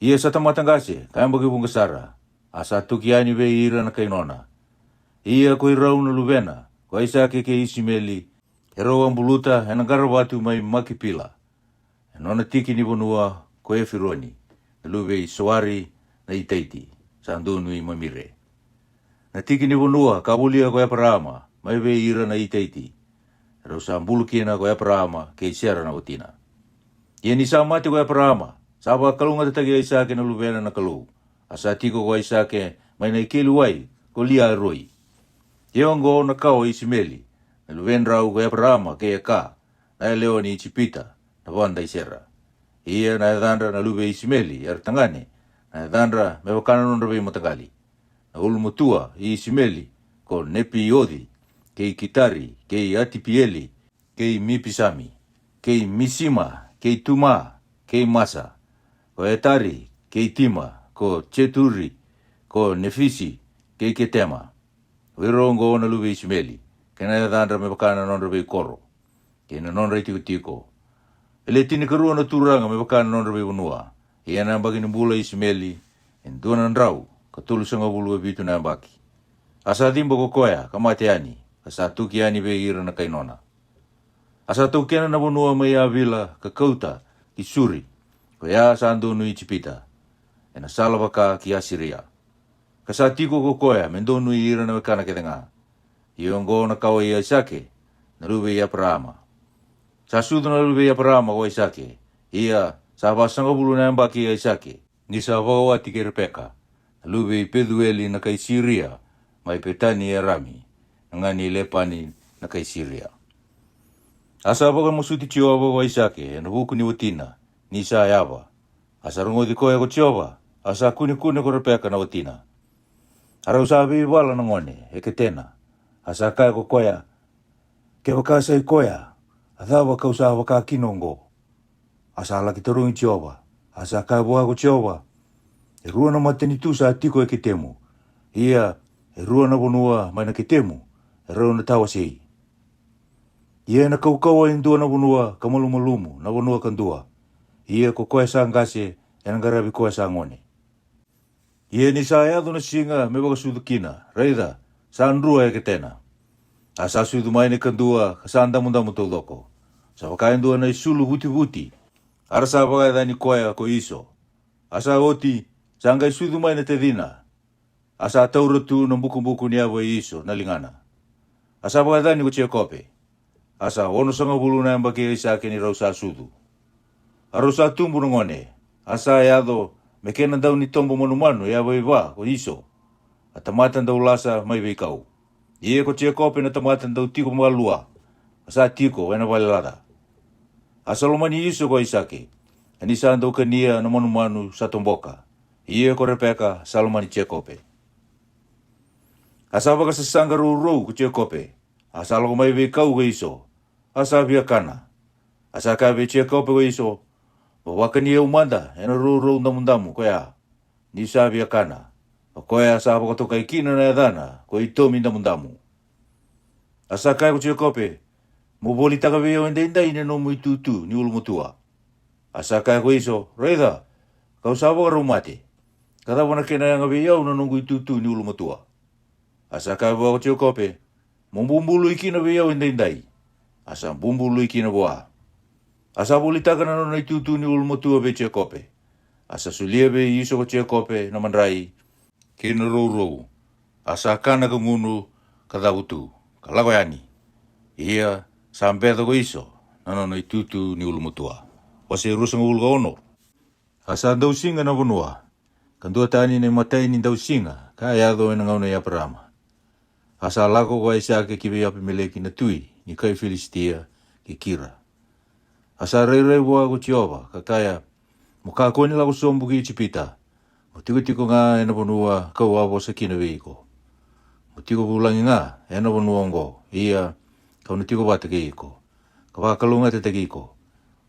Ia sa tamata qase ka yabaki vuqa sara. A sa toki yani vei ira na kai nona. Ia ko irau na luvena ko Aisake kei Isimeli, erau a buluta ena qaravatu mai Makipila, e nona tiki ni vanua ko Efironi, na luve i Soari na Itaiti, sa donui Mamire. Na tiki ni vanua ka volia ko Eparaama mai vei ira na Itaiti, erau sa bulu kina ko Eparaama kei Sera na watina. Ia ni sa mate ko Eparaama, sa vakalougatataki Aisake na luvena na Kalou. A sa tiko ko Aisake mai na ikeli wai ko Lia-roi. Ia oqo na kawa i Isimeli, na luvedrau ko Eparaama kei Eka, na yalewa ni Ijipita, na vada i Sera. Ia na yacadra na luve i Isimeli era tagane, na yacadra me vaka na nodra veimataqali. Na ulumatua i Isimeli ko Nepioci, kei Kitari, kei Atipieli, kei Mipisami, kei Misima, kei Tuma, kei Masa, ko Etari, kei Tima, ko Jeturi, ko Nefisi, kei Ketema. O ira oqo na luve i Isimeli, kei na yacadra me vaka na nodra veikoro, kei na nodra itikotiko. E le tinikarua na turaga me vaka na nodra veivanua. Ia na yabaki ni bula i Isimeli e dua na drau ka tolusagavulu ka vitu na yabaki. A sa ciba ko koya ka mate yani, ka sa toki yani vei ira na kai nona. A sa taukena na vanua mai Avila ka kauta ki Suri, koya sa donui Ijipita, ena sala vaka ki Asiria. Ka sa tiko ko koya me donui ira na wekana kece ga. Ia oqo na kawa i Aisake, na luve i Eparaama. Sa sucu na luve i Eparaama ko Aisake, ia sa vasagavulu na yabaki i Aisake, ni sa vakawati kei Repeka, na luve i Pecueli na kai Siria, mai Petani-erami, na gani i Lepani na kai Siria. A sa vakamasuti Jiova ko Aisake ena vuku ni watina, ni sa yava. A sa rogoci koya ko Jiova, a sa kunekune ko Repeka na watina. A rau sa veivala na gone e ketena. A sa kaya ko koya, kevaka sa i koya, a cava kau sa vaka kina oqo? A sa laki tarogi Jiova. A sa kaya vua ko Jiova, e rua na matanitu sa tiko e ketemu, ia e rua na vanua mai na ketemu, e rau na tawasei. Ia ena kaukauwa e dua na vanua ka malumalumu na vanua kadua. Ia ko koya sa qase ena qaravi koya sa gone. Ia ni sa yaco na siga me vakasucu kina, raica, sa drua e ketena. A sa sucu mai na ikadua ka sa damudamu taucoko, sa vaka e dua na isulu vutivuti. A ra sa vakayacani koya ko Iso. A sa oti, sa qai sucu mai na tacina. A sa taura tu na bukubuku ni yava i Iso na ligana. A sa vakayacani ko Jekope. A sa onosagavulu na yabaki i Aisake ni rau sa sucu. A rau sa tubu na gone. A sa yaco me kena dau ni tobo manumanu e yava i va ko Iso, a tamata dau lasa mai veikau. Ia ko Jekope na tamata dau tiko malua, a sa tiko ena vale laca. A sa lomani Iso ko Aisake. A ni sa dau kania na manumanu sa toboka, ia ko Repeka sa lomani Jekope. A sa vakasasaqa rourou ko Jekope, a sa lako mai veikau ko Iso, a sa viakana. A sa kaya vei Jekope ko Iso, mo vakani au mada ena rourou damudamu koya, ni sa viakana. O koya sa vakatokai kina na yacana ko Itomi damudamu. A sa kaya ko Jekope, mo volitaka vei au edaidai na nomu itutu ni ulumatua. A sa kaya ko Iso, raica, kau sa vakarau mate, ka cava na kena yaga vei au na noqu itutu ni ulumatua? A sa kaya vua ko Jekope, mo bubului kina vei au edaidai. A sa bubului kina vua. A sa volitaka na nona itutu ni ulumatua vei Jekope. A sa solia vei Iso ko Jekope na madrai kei na rourou. A sa kana ka gunu, ka cavutu, ka lako yani. Ia sa beca ko Iso na nona itutu ni ulumatua. Wase ruasagavulu ka ono. A sa dausiga na vanua, ka dua tani na imatai ni dausiga ka yaco ena gauna i Eparama. A sa lako ko Aisake ki vei Apimeleki na tui ni kai Filisitia, ki Kira. A sa rairai vua ko Jiova, ka kaya, mo kakua ni lako sobu ki Ijipita, mo tikotiko ga ena vanua kau a vosa kina vei iko. Mo tiko vulagi ga ena vanua oqo, ia kau na tiko vata kei iko, ka vakalougatataki iko,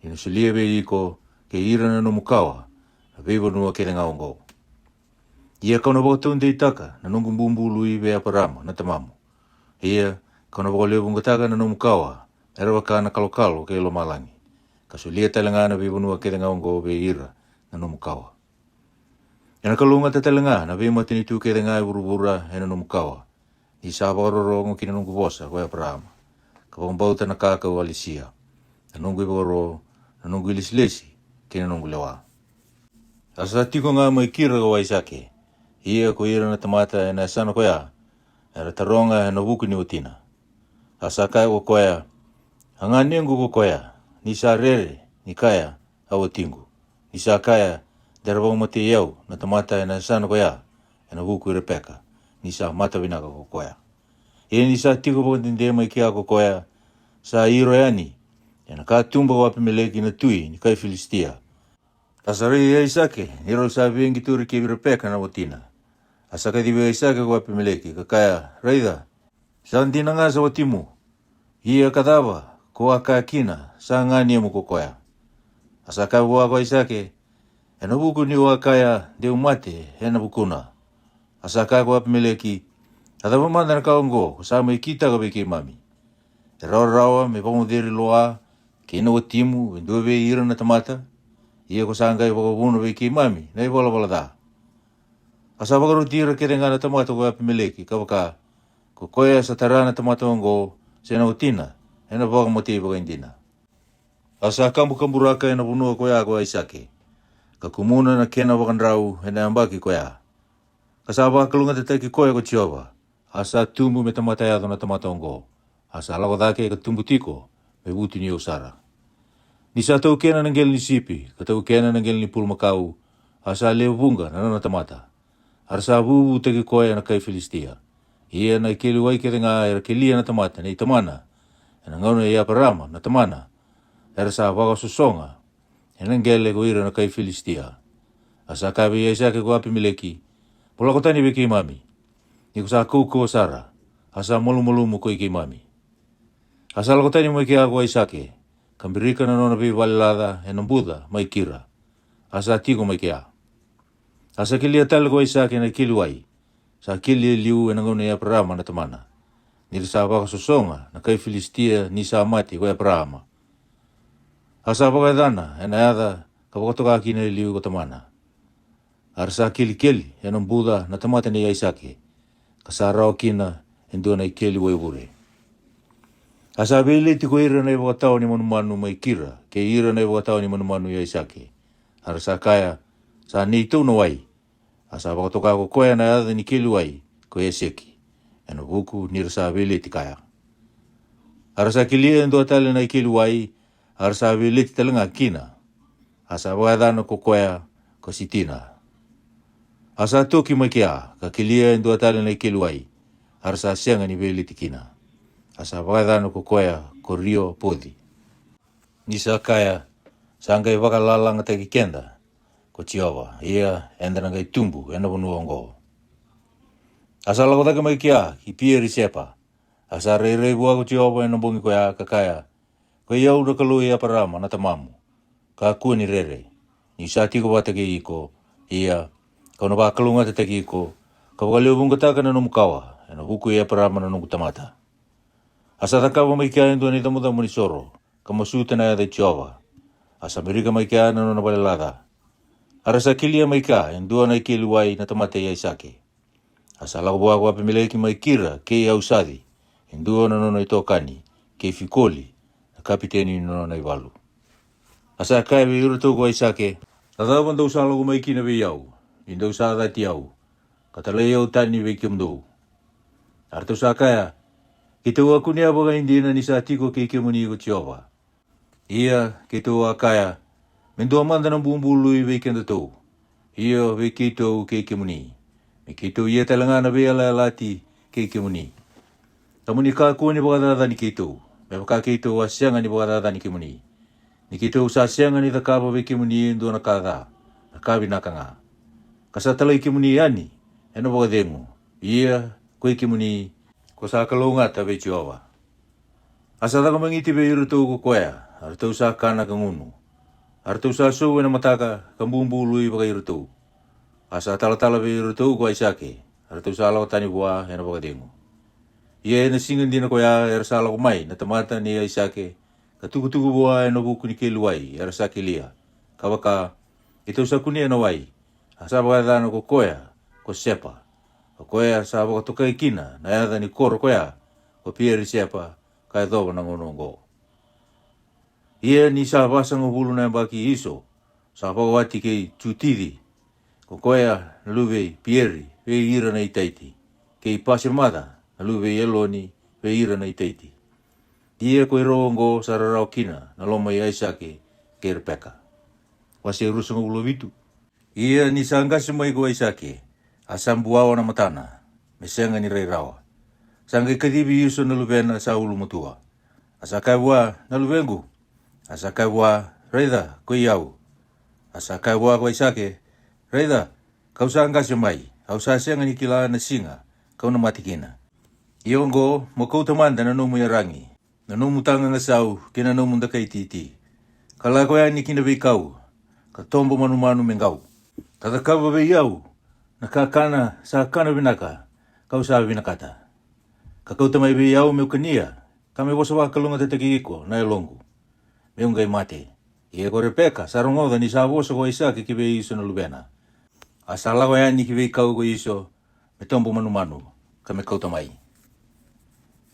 ni na solia vei iko kei ira na nomu kawa na veivanua kece ga oqo. Ia kau na vakataudeitaka na noqu bubului vei Eparama na tamamu. Ia kau na vakalevuqataka na nomu kawa, era vaka na kalokalo kei lomalagi, ka solia tale ga na veivanua kece ga oqo vei ira na nomu kawa. Ena kalougata tale ga na veimatanitu kece ga e vuravura ena nomu kawa, ni sa vakarorogo ki na noqu vosa ko Eparama, ka vakabauta na ka kau a lesia, na noqu ivakaro, na noqu ilesilesi, kei na noqu lewa. A sa tiko ga mai Kira ko Aisake, ia ko ira na tamata ena yasana koya, era taroga ena vuku ni watina. A sa kaya ko koya, a ganequ ko koya, ni sa rere ni kaya, a watiqu, ni sa kaya, de ra vakamatei au na tamata ena yasana koya, ena vuku i Repeka, ni sa mata vinaka ko koya. Ia ni sa tiko vakadede mai kea ko koya, sa iro yani ena katuba ko Apimeleki na tui ni kai Filisitia. A sa rai Aisake ni rau sa veiqituri kei Repeka na watina. A sa kacivi Aisake ko Apimeleki, ka kaya, raica, sa dina ga sa watimu. Ia ka cava ko a kaya kina, sa ganemu ko koya? A sa kaya vua ko Aisake, ena vuku niu a kaya, deu mate ena vukuna. A sa kaya ko Apimeleki, a cava mada na ka oqo ko sa mai kitaka vei keimami? E rawarawa me vakamuceri Loa kei na watimu e dua vei ira na tamata? Ia ko sa qai vakavuna vei keimami na ivalavala ca. A sa vakaroti ira kece ga na tamata ko Apimeleki, ka vaka, ko koya sa tara na tamata oqo, se na watina, ena vakamatei vakaidina. A sa kabukaburaka ena vanua koya ko Aisake, ka kumuna na kena vakadrau ena yabaki koya. Ka sa vakalougatataki koya ko Jiova, a sa tubu me tamata yaco na tamata oqo, a sa lako cake ka tubu tiko me vutuniyau sara. Ni sa taukena na qele ni sipi, ka taukena na qele ni pulumakau, a sa lewe vuqa na nona tamata. A ra sa vuvutaki koya na kai Filisitia. Ia na ikeli wai kece ga era kelia na tamata nei tamana, ena gauna i Eparama na tamana, era sa vakasosoga ena qele ko ira na kai Filisitia. A sa kaya vei Aisake ko Apimeleki, mo lako tani vei keimami, ni ko sa kaukauwa sara, a sa malumalumu ko i keimami. A sa lako tani mai kea ko Aisake, ka birika na nona veivale laca ena buca mai Kira. A sa tiko mai kea. A sa kelia tale ko Aisake na ikeli wai, sa keli e liu ena gauna i Eparama na tamana, ni ra sa vakasosoga na kai Filisitia ni sa mate ko Eparama. A sa vakayacana ena yaca ka vakatoka kina e liu ko tamana. A ra sa kelikeli ena buca na tamata nei Aisake, ka sa rawa kina e dua na ikeli waivure. A sa veileti ko ira na ivakatawa ni manumanu mai Kira kei ira na ivakatawa ni manumanu i Aisake. A ra sa kaya, sa neitou na wai. A sa vakatoka ko koya na yaca ni keli wai ko Eseki, ena vuku ni ra sa veileti kaya. A ra sa kelia e dua tale na ikeli wai, a ra sa veileti tale ga kina. A sa vakayacana ko koya ko Sitina. A sa toki mai kea ka kelia e dua tale na ikeli wai, a ra sa sega ni veileti kina. A sa vakayacana ko koya ko Rio Poci. Ni sa kaya, Sa qai vakalalagataki keda ko Jiova, ia eda na qai tubu ena vanua oqo. A sa lako cake mai kea ki Pieri-sepa, a sa rairai vua ko Jiova ena bogi koya, ka kaya, Koi au na Kalou i Eparama na tamamu, kakua ni rere, ni'u sa tiko vata kei iko. Ia, ka'u na vakalougatataki iko, ka vakalewevuqataka na nomu kawa ena vuku i Eparama na noqu tamata. A sa cakava mai kea e dua na icabocabo ni soro, ka masuta na yaca i Jiova. A sa mirika mai kea na nona vale laca. A ra sa kelia mai kea e dua na ikeli wai na tamata i Aisake. A sa lako vua ko Apimeleki mai Kira kei Ausaci, e dua na nona itokani, kei Fikoli, na kapiteni ni nona ivalu. A sa kaya vei iratou ko Aisake, A cava dou sa lako mai kina vei au, ni dou sa cati au, ka talai au tani vei kemudou? A ratou sa kaya, Keitou a kunea vakaidina ni sa tiko kei kemuni ko Jiova. Ia keitou a kaya, Me dua mada na bubului vei kedatou, io vei keitou kei kemuni, me keitou ia tale ga na veiyalayalati kei kemuni. Ka mo ni kakua ni vakacacani keitou, me vaka keitou a sega ni vakacacani kemuni, ni keitou sa sega ni cakava vei kemuni e dua na ka ca, na ka vinaka ga. Ka sa talai kemuni yani ena vakacegu, ia koi kemuni ko sa kalougata vei Jiova. A sa caka magiti vei iratou ko koya, a ratou sa kana ka gunu. A ratou sa sou ena mataka ka bubului vakai iratou. A sa talatala vei iratou ko Aisake, a ratou sa lako tani vua ena vakacegu. Ia ena siga dina koya era sa lako mai na tamata nei Aisake, ka tukutuku vua ena vuku ni keli wai era sa kelia, ka vaka, Keitou sa kunea na wai. A sa vakayacana ko koya ko Sepa. Ko koya sa vakatokai kina na yaca ni koro koya ko Pieri-sepa, ka yacova na gauna oqo. Ia ni sa vasagavulu na yabaki i Iso, sa vakawati kei Jutici, ko koya na luve i Pieri, vei ira na Itaiti, kei Pasemaca na luve i Eloni, vei ira na Itaiti. Ia ko irau oqo sa rarawa kina na loma i Aisake kei Repeka. Wase ruasagavulu vitu. Ia ni sa qase mai ko Aisake, a sa buawa na matana, me sega ni rai rawa. Sa qai kacivi Iso na luvena sa ulumatua. A sa kaya vua, Na luvequ. A sa kaya vua, Raica, koi au. A sa kaya vua ko Aisake, Raica, ka'u sa qase mai, au sa sega ni kila na siga ka'u na mate kina. Ia oqo, mo kauta mada na nomu yaragi, na nomu taga gasau kei na nomu dakai titi, ka lako yani ki na veikau, ka tobo manumanu me qau, ka cakava vei au na kakana sa kana vinaka ka'u sa vinakata, ka kauta mai vei au me'u kania, ka me vosa vakalougatataki iko na yaloqu, me'u qai mate. Ia ko Repeka sa rogoca ni sa vosa ko Aisake ki vei Iso na luvena. A sa lako yani ki veikau ko Iso, me tobo manumanu, ka me kauta mai.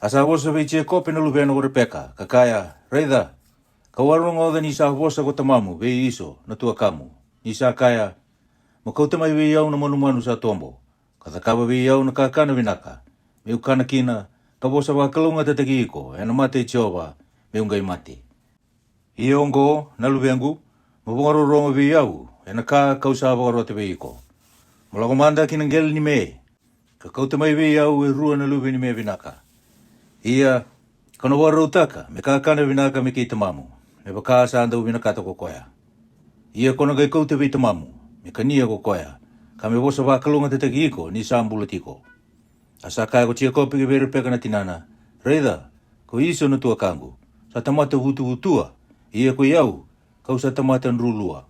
A sa vosa vei Jekope na luvena ko Repeka, ka kaya, Raica, ka'u a rogoca ni sa vosa ko tamamu vei Iso na tuakamu, ni sa kaya, Mo kauta mai vei au na manumanu sa tobo, ka cakava vei au na kakana vinaka, me'u kana kina, ka vosa vakalougatataki iko ena mata i Jiova, me'u qai mate. Ia oqo, na luvequ, mo vakarorogo vei au ena ka ka'u sa vakarota vei iko. Mo lako mada ki na qele ni me, ka kauta mai vei au e rua na luve ni me vinaka. Ia, ka'u na vakarautaka me kakana vinaka me kei tamamu, me vaka sa dau vinakata ko koya. Ia ko na qai kauta vei tamamu, me kania ko koya, ka me vosa vakalougatataki iko ni sa bula tiko. A sa kaya ko Jekope ki vei Repeka na tinana, Raica, ko Iso na tuakaqu, sa tamata vutuvutua, ia koi au, ka'u sa tamata drulua.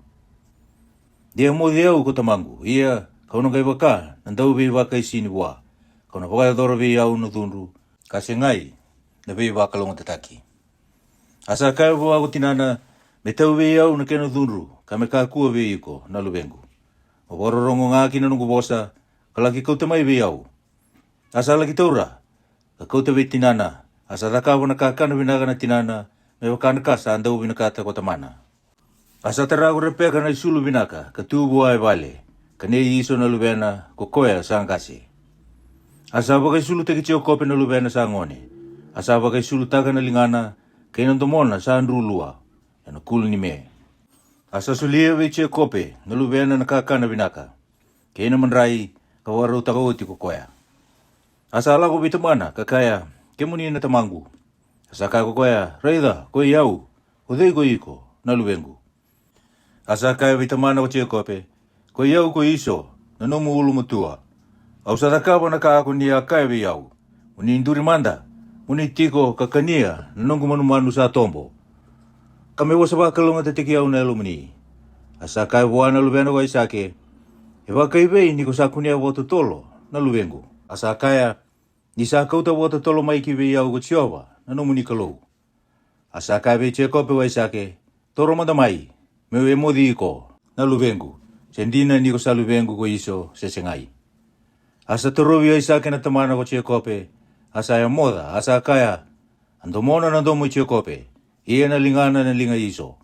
Dia moce au ko tamaqu, ia ka'u na qai vaka na dauveivakaisini vua, ka'u na vakayacora vei au na cudru, ka segai na veivakalougatataki. A sa kaya vua ko tinana, Me tau vei au na kena cudru, ka me kakua vei iko, na luvequ. Mo vakarorogo ga ki na noqu vosa, ka laki kauta mai vei au. A sa laki taura, ka kauta vei tinana, a sa cakava na kakana vinaka na tinana, me vaka na ka sa dau vinakata ko tamana. A sa tara ko Repeka na isulu vinaka, ka tu vua e vale, ka nei Iso na luvena, ko koya sa qase. A sa vakaisulutaki Jekope na luvena sa gone, a sa vakaisulutaka na ligana, kei na domona sa drulua, ena kulu ni me. A sa solia vei Jekope na luvena na kakana vinaka, kei na madrai, ka vakarautaka oti ko koya. A sa lako vei tamana, ka kaya, Kemuni na tamaqu. A sa kaya ko koya, Raica, koi au, o cei ko iko, na luvequ? A sa kaya vei tamana ko Jekope, Koi au ko Iso, na nomu ulumatua. Au sa cakava na ka ko ni a kaya vei au. Mo ni duri mada, mo ni tiko ka kania na noqu manumanu sa tobo, ka me vosa vakalougatataki au na yalomuni. A sa kaya vua na luvena ko Aisake, E vakaivei ni ko sa kunea vakatotolo na luvequ? A sa kaya, Ni sa kauta vakatotolo mai ki vei au ko Jiova na nomuni Kalou. A sa kaya vei Jekope ko Aisake, Toro mada mai, me'u yamoci iko, na luvequ, se dina ni ko sa luvequ ko Iso se segai. A sa torovi Aisake na tamana ko Jekope, a sa yamoca, a sa kaya, A domona na domo i Jekope, ia na ligana na liga i Iso.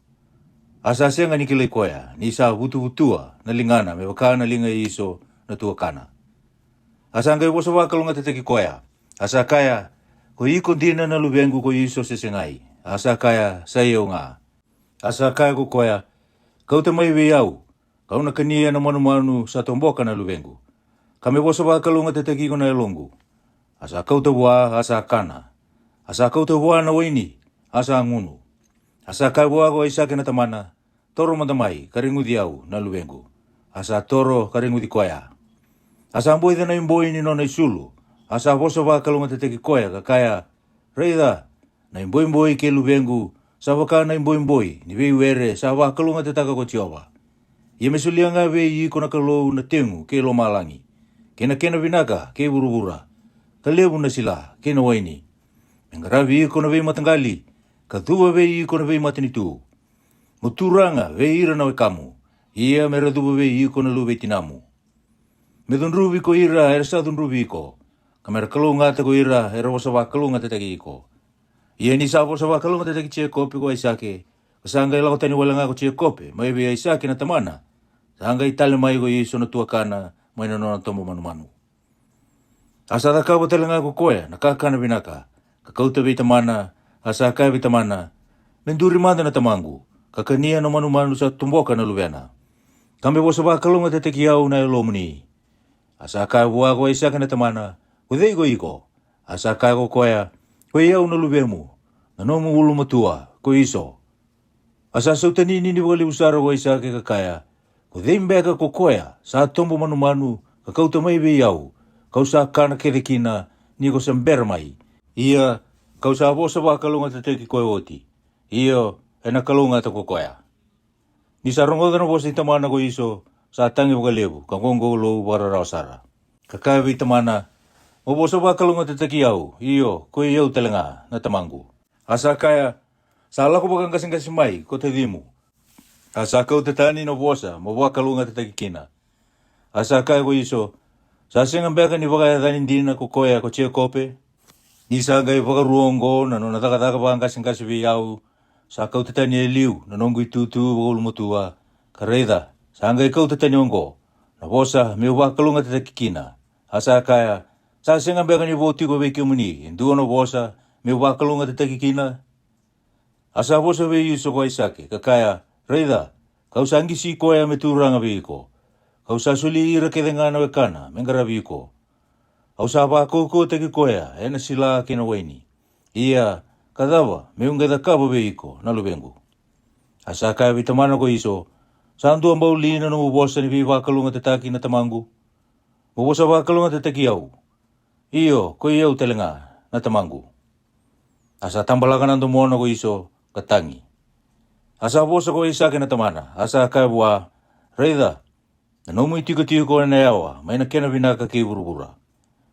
A sa sega ni kilai koya ni sa vutuvutua na ligana me vaka na liga i Iso na tuakana. A sa qai vosa vakalougatataki koya, a sa kaya, Ko iko dina na luvequ ko Iso se segai? A sa kaya, Sa i au ga. A sa kaya ko koya, Kauta mai vei au, ka'u na kania na manumanu sa toboka na luvequ, ka me vosa vakalougatataki iko na yaloqu. A sa kauta vua, a sa kana. A sa kauta vua na waini, a sa gunu. A sa kaya vua ko Aisake na tamana, Toro mada mai ka reguci au na luvequ. A sa toro ka reguci koya. A sa boica na iboi ni nona isulu, a sa vosa vakalougatataki koya ka kaya, Raica, na iboiboi kei luvequ, sa vaka na iboiboi ni veiwere sa vakalougatataka ko Jiova. Ia me solia ga vei iko na Kalou na tegu kei lomalagi, kei na kena vinaka kei vuravura, ka levu na sila kei na waini. Me qaravi iko na veimataqali, ka cuva vei iko na veimatanitu. Mo turaga vei ira na wekamu, ia me ra cuva vei iko na luve i tinamu. Me cudruvi ko ira era sa cudruvi iko, ka me ra kalougata ko ira era vosa vakalougatataki iko. Ia ni sa vosa vakalougatataki Jekope ko Aisake, ka sa qai lako tani wale ga ko Jekope mai vei Aisake na tamana, sa qai tale mai ko Iso na tuakana mai na nona tobo manumanu. A sa cakava tale ga ko koya na kakana vinaka, ka kauta vei tamana, a sa kaya vei tamana, Me duri mada na tamaqu, ka kania na manumanu sa toboka na luvena, ka me vosa vakalougatataki au na yalomuni. A sa kaya vua ko Aisake na tamana, Ko cei ko iko? A sa kaya ko koya, Ko i au na luvemu, na nomu ulumatua ko Iso. A sa sautaninini vakalevu sara ko Aisake ka kaya, Ko cei beka ko koya sa tobo manumanu ka kauta mai vei au, ka'u sa kana kece kina ni ko sa bera mai? Ia ka'u sa vosa vakalougatataki koya oti, io, ena kalougata ko koya. Ni sa rogoca na vosa i tamana ko Iso, sa tagi vakalevu ka qoqolou vakararawa sara, ka kaya vei tamana, Mo vosa vakalougatataki au, io, ko i au tale ga na tamaqu. A sa kaya, Sa lako vakaqaseqase mai ko tacimu. A sa kauta tani na vosa mo vakalougatataki kina. A sa kaya ko Iso, Sa sega beka ni vakayacani dina ko koya ko Jekope? Ni sa qai vakarua oqo na nona cakacaka vakaqaseqase vei au, sa kauta tani e liu na noqu itutu vakaulumatua, ka raica, sa qai kauta tani oqo na vosa me'u vakalougatataki kina. A sa kaya, Sa sega beka ni vo tiko vei kemuni e dua na vosa me'u vakalougatataki kina? A sa vosa vei Iso ko Aisake, ka kaya, Raica, ka'u sa qisi koya me turaga vei iko, ka'u sa soli ira kece ga na wekana me qaravi iko. Au sa vakaukauwataki koya ena sila kei na waini. Ia, ka cava me'u qai cakava vei iko, na luvequ? A sa kaya vei tamana ko Iso, Sa dua bau li na nomu vosa ni veivakalougatataki, na tamaqu? Mo vosa vakalougatataki au, io, ko i au tale ga na tamaqu. A sa tabalaka na domona ko Iso ka tagi. A sa vosa ko Aisake na tamana, a sa kaya vua, Raica, na nomu itikotiko ena yawa mai na kena vinaka kei vuravura,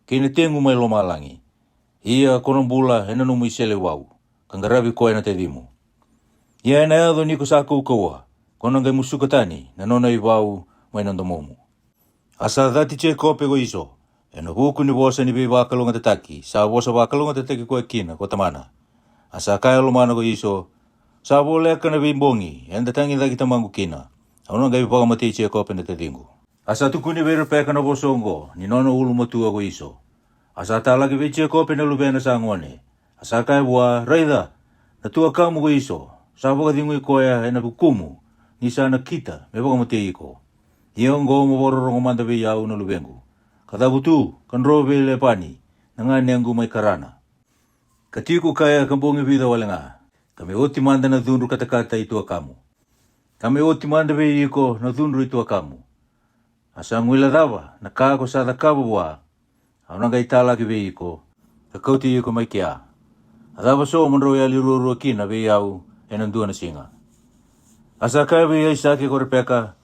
kei na tegu mai lomalagi. Ia ko na bula ena nomu iseleiwau, ka qaravi koya na tacimu. Ia ena yaco ni ko sa kaukauwa, ko na qai musuka tani na nona ivau mai na domomu. A sa cati Jekope ko Iso ena vuku ni vosa ni veivakalougatataki sa vosa vakalougatataki koya kina ko tamana. A sa kaya e lomana ko Iso, Sa voleka na veibogi eda tagicaki tamaqu kina, au na qai vakamatei Jekope na taciqu. A sa tukuni vei Repeka na vosa oqo ni nona ulumatua ko Iso. A sa talaki vei Jekope na luvena sa gone, a sa kaya vua, Raica, na tuakamu ko Iso, sa vakacegui koya ena vukumu ni sa nakita me vakamatei iko. Ia oqo mo vakarorogo mada vei au, na luvequ, ka cavutu ka dro vei Lepani na ganequ mai Karana, ka tiko kaya ka bogi vica wale ga, ka me oti mada na cudru katakata i tuakamu. Ka me oti mada vei iko na cudru i tuakamu. A sa guilecava na ka ko sa cakava vua, au na qai talaki vei iko, ka kauti iko mai kea. A cava so mo drau yali ruarua kina vei au ena dua na siga? A sa kaya vei Aisake ko Repeka,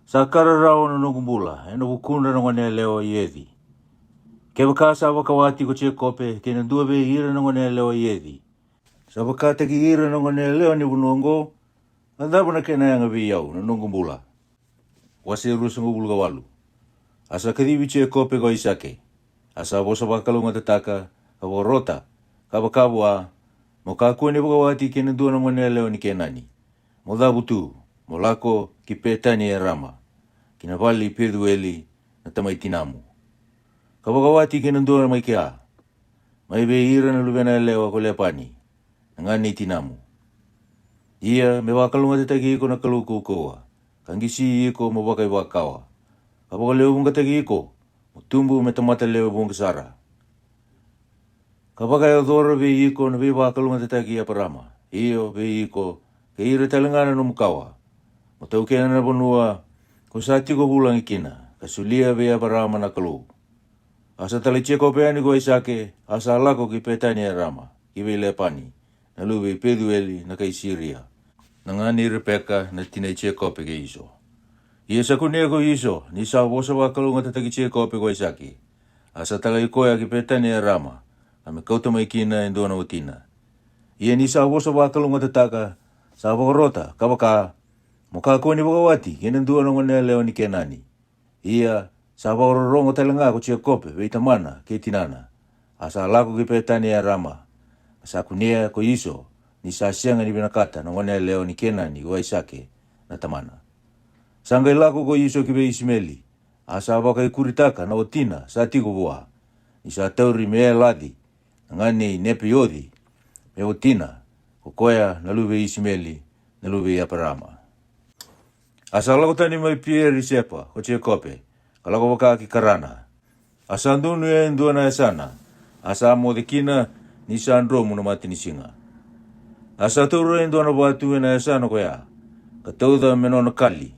sa ka rarawa na noqu bula ena vukudra na goneyalewa i Eci. Kevaka sa vakawati ko Jekope kei na dua vei ira na goneyalewa i Eci, sa vakataki ira na goneyalewa ni vanua oqo, a cava na kena yaga vei au na noqu bula? Wase ruasagavulu ka walu. A sa kacivi Jekope ko Aisake, a sa vosa vakalougatataka, ka vakarota, ka vaka vua, mo kakua ni vakawati kei na dua na goneyalewa ni Kenani. Mo cavutu, mo lako ki Petani e Rama, ki na vale i Pecueli na tamai tinamu. Ka vakawati kei na dua mai kea, mai vei ira na luvena yalewa ko Lepani, na gane i tinamu. Ia me vakalougatataki iko na Kalou kaukauwa, ka qisi iko mo vakaivakawa, ka vakalewevuqataki iko mo tubu me tamata lewe vuqa sara. Ka vakayacora vei iko na veivakalougatataki i Eparama, io vei iko kei ira tale ga na nomu kawa, mo taukena na vanua ko sa tiko vulagi kina, ka solia vei Eparama na Kalou. A sa talai Jekope yani ko Aisake, a sa lako ki Petani e Rama, ki vei Lepani, na luve i Pecueli na kai Siria, na gane i Repeka na tina i Jekope kei Iso. Ia sa kunea ko Iso ni sa vosa vakalougatataki Jekope ko Aisake, a sa talai koya ki Petani e Rama, ka me kauta mai kina e dua na watina. Ia ni sa vosa vakalougatataka, sa vakarota, ka vaka, mo kakua ni vakawati kei na dua na goneyalewa ni Kenani. Ia sa vakarorogo tale ga ko Jekope vei tamana kei tinana, a sa lako ki Petani e Rama. A sa kunea ko Iso ni sa sega ni vinakata na goneyalewa ni Kenani ko Aisake na tamana. Sa qai lako ko Iso ki vei Isimeli, a sa vakaikuritaka na watina sa tiko vua, ni sa tauri Meelaci na gane i Nepeioci me watina, ko koya na luve i Isimeli, na luve i Eparama. A sa lako tani mai Pieri-sepa ko Jekope, ka lako vaka ki Karana. A sa donuya e dua na yasana, a sa moce kina ni sa dromu na matanisiga. A sa taura e dua na vatu ena yasana koya, ka tauca me nona kali,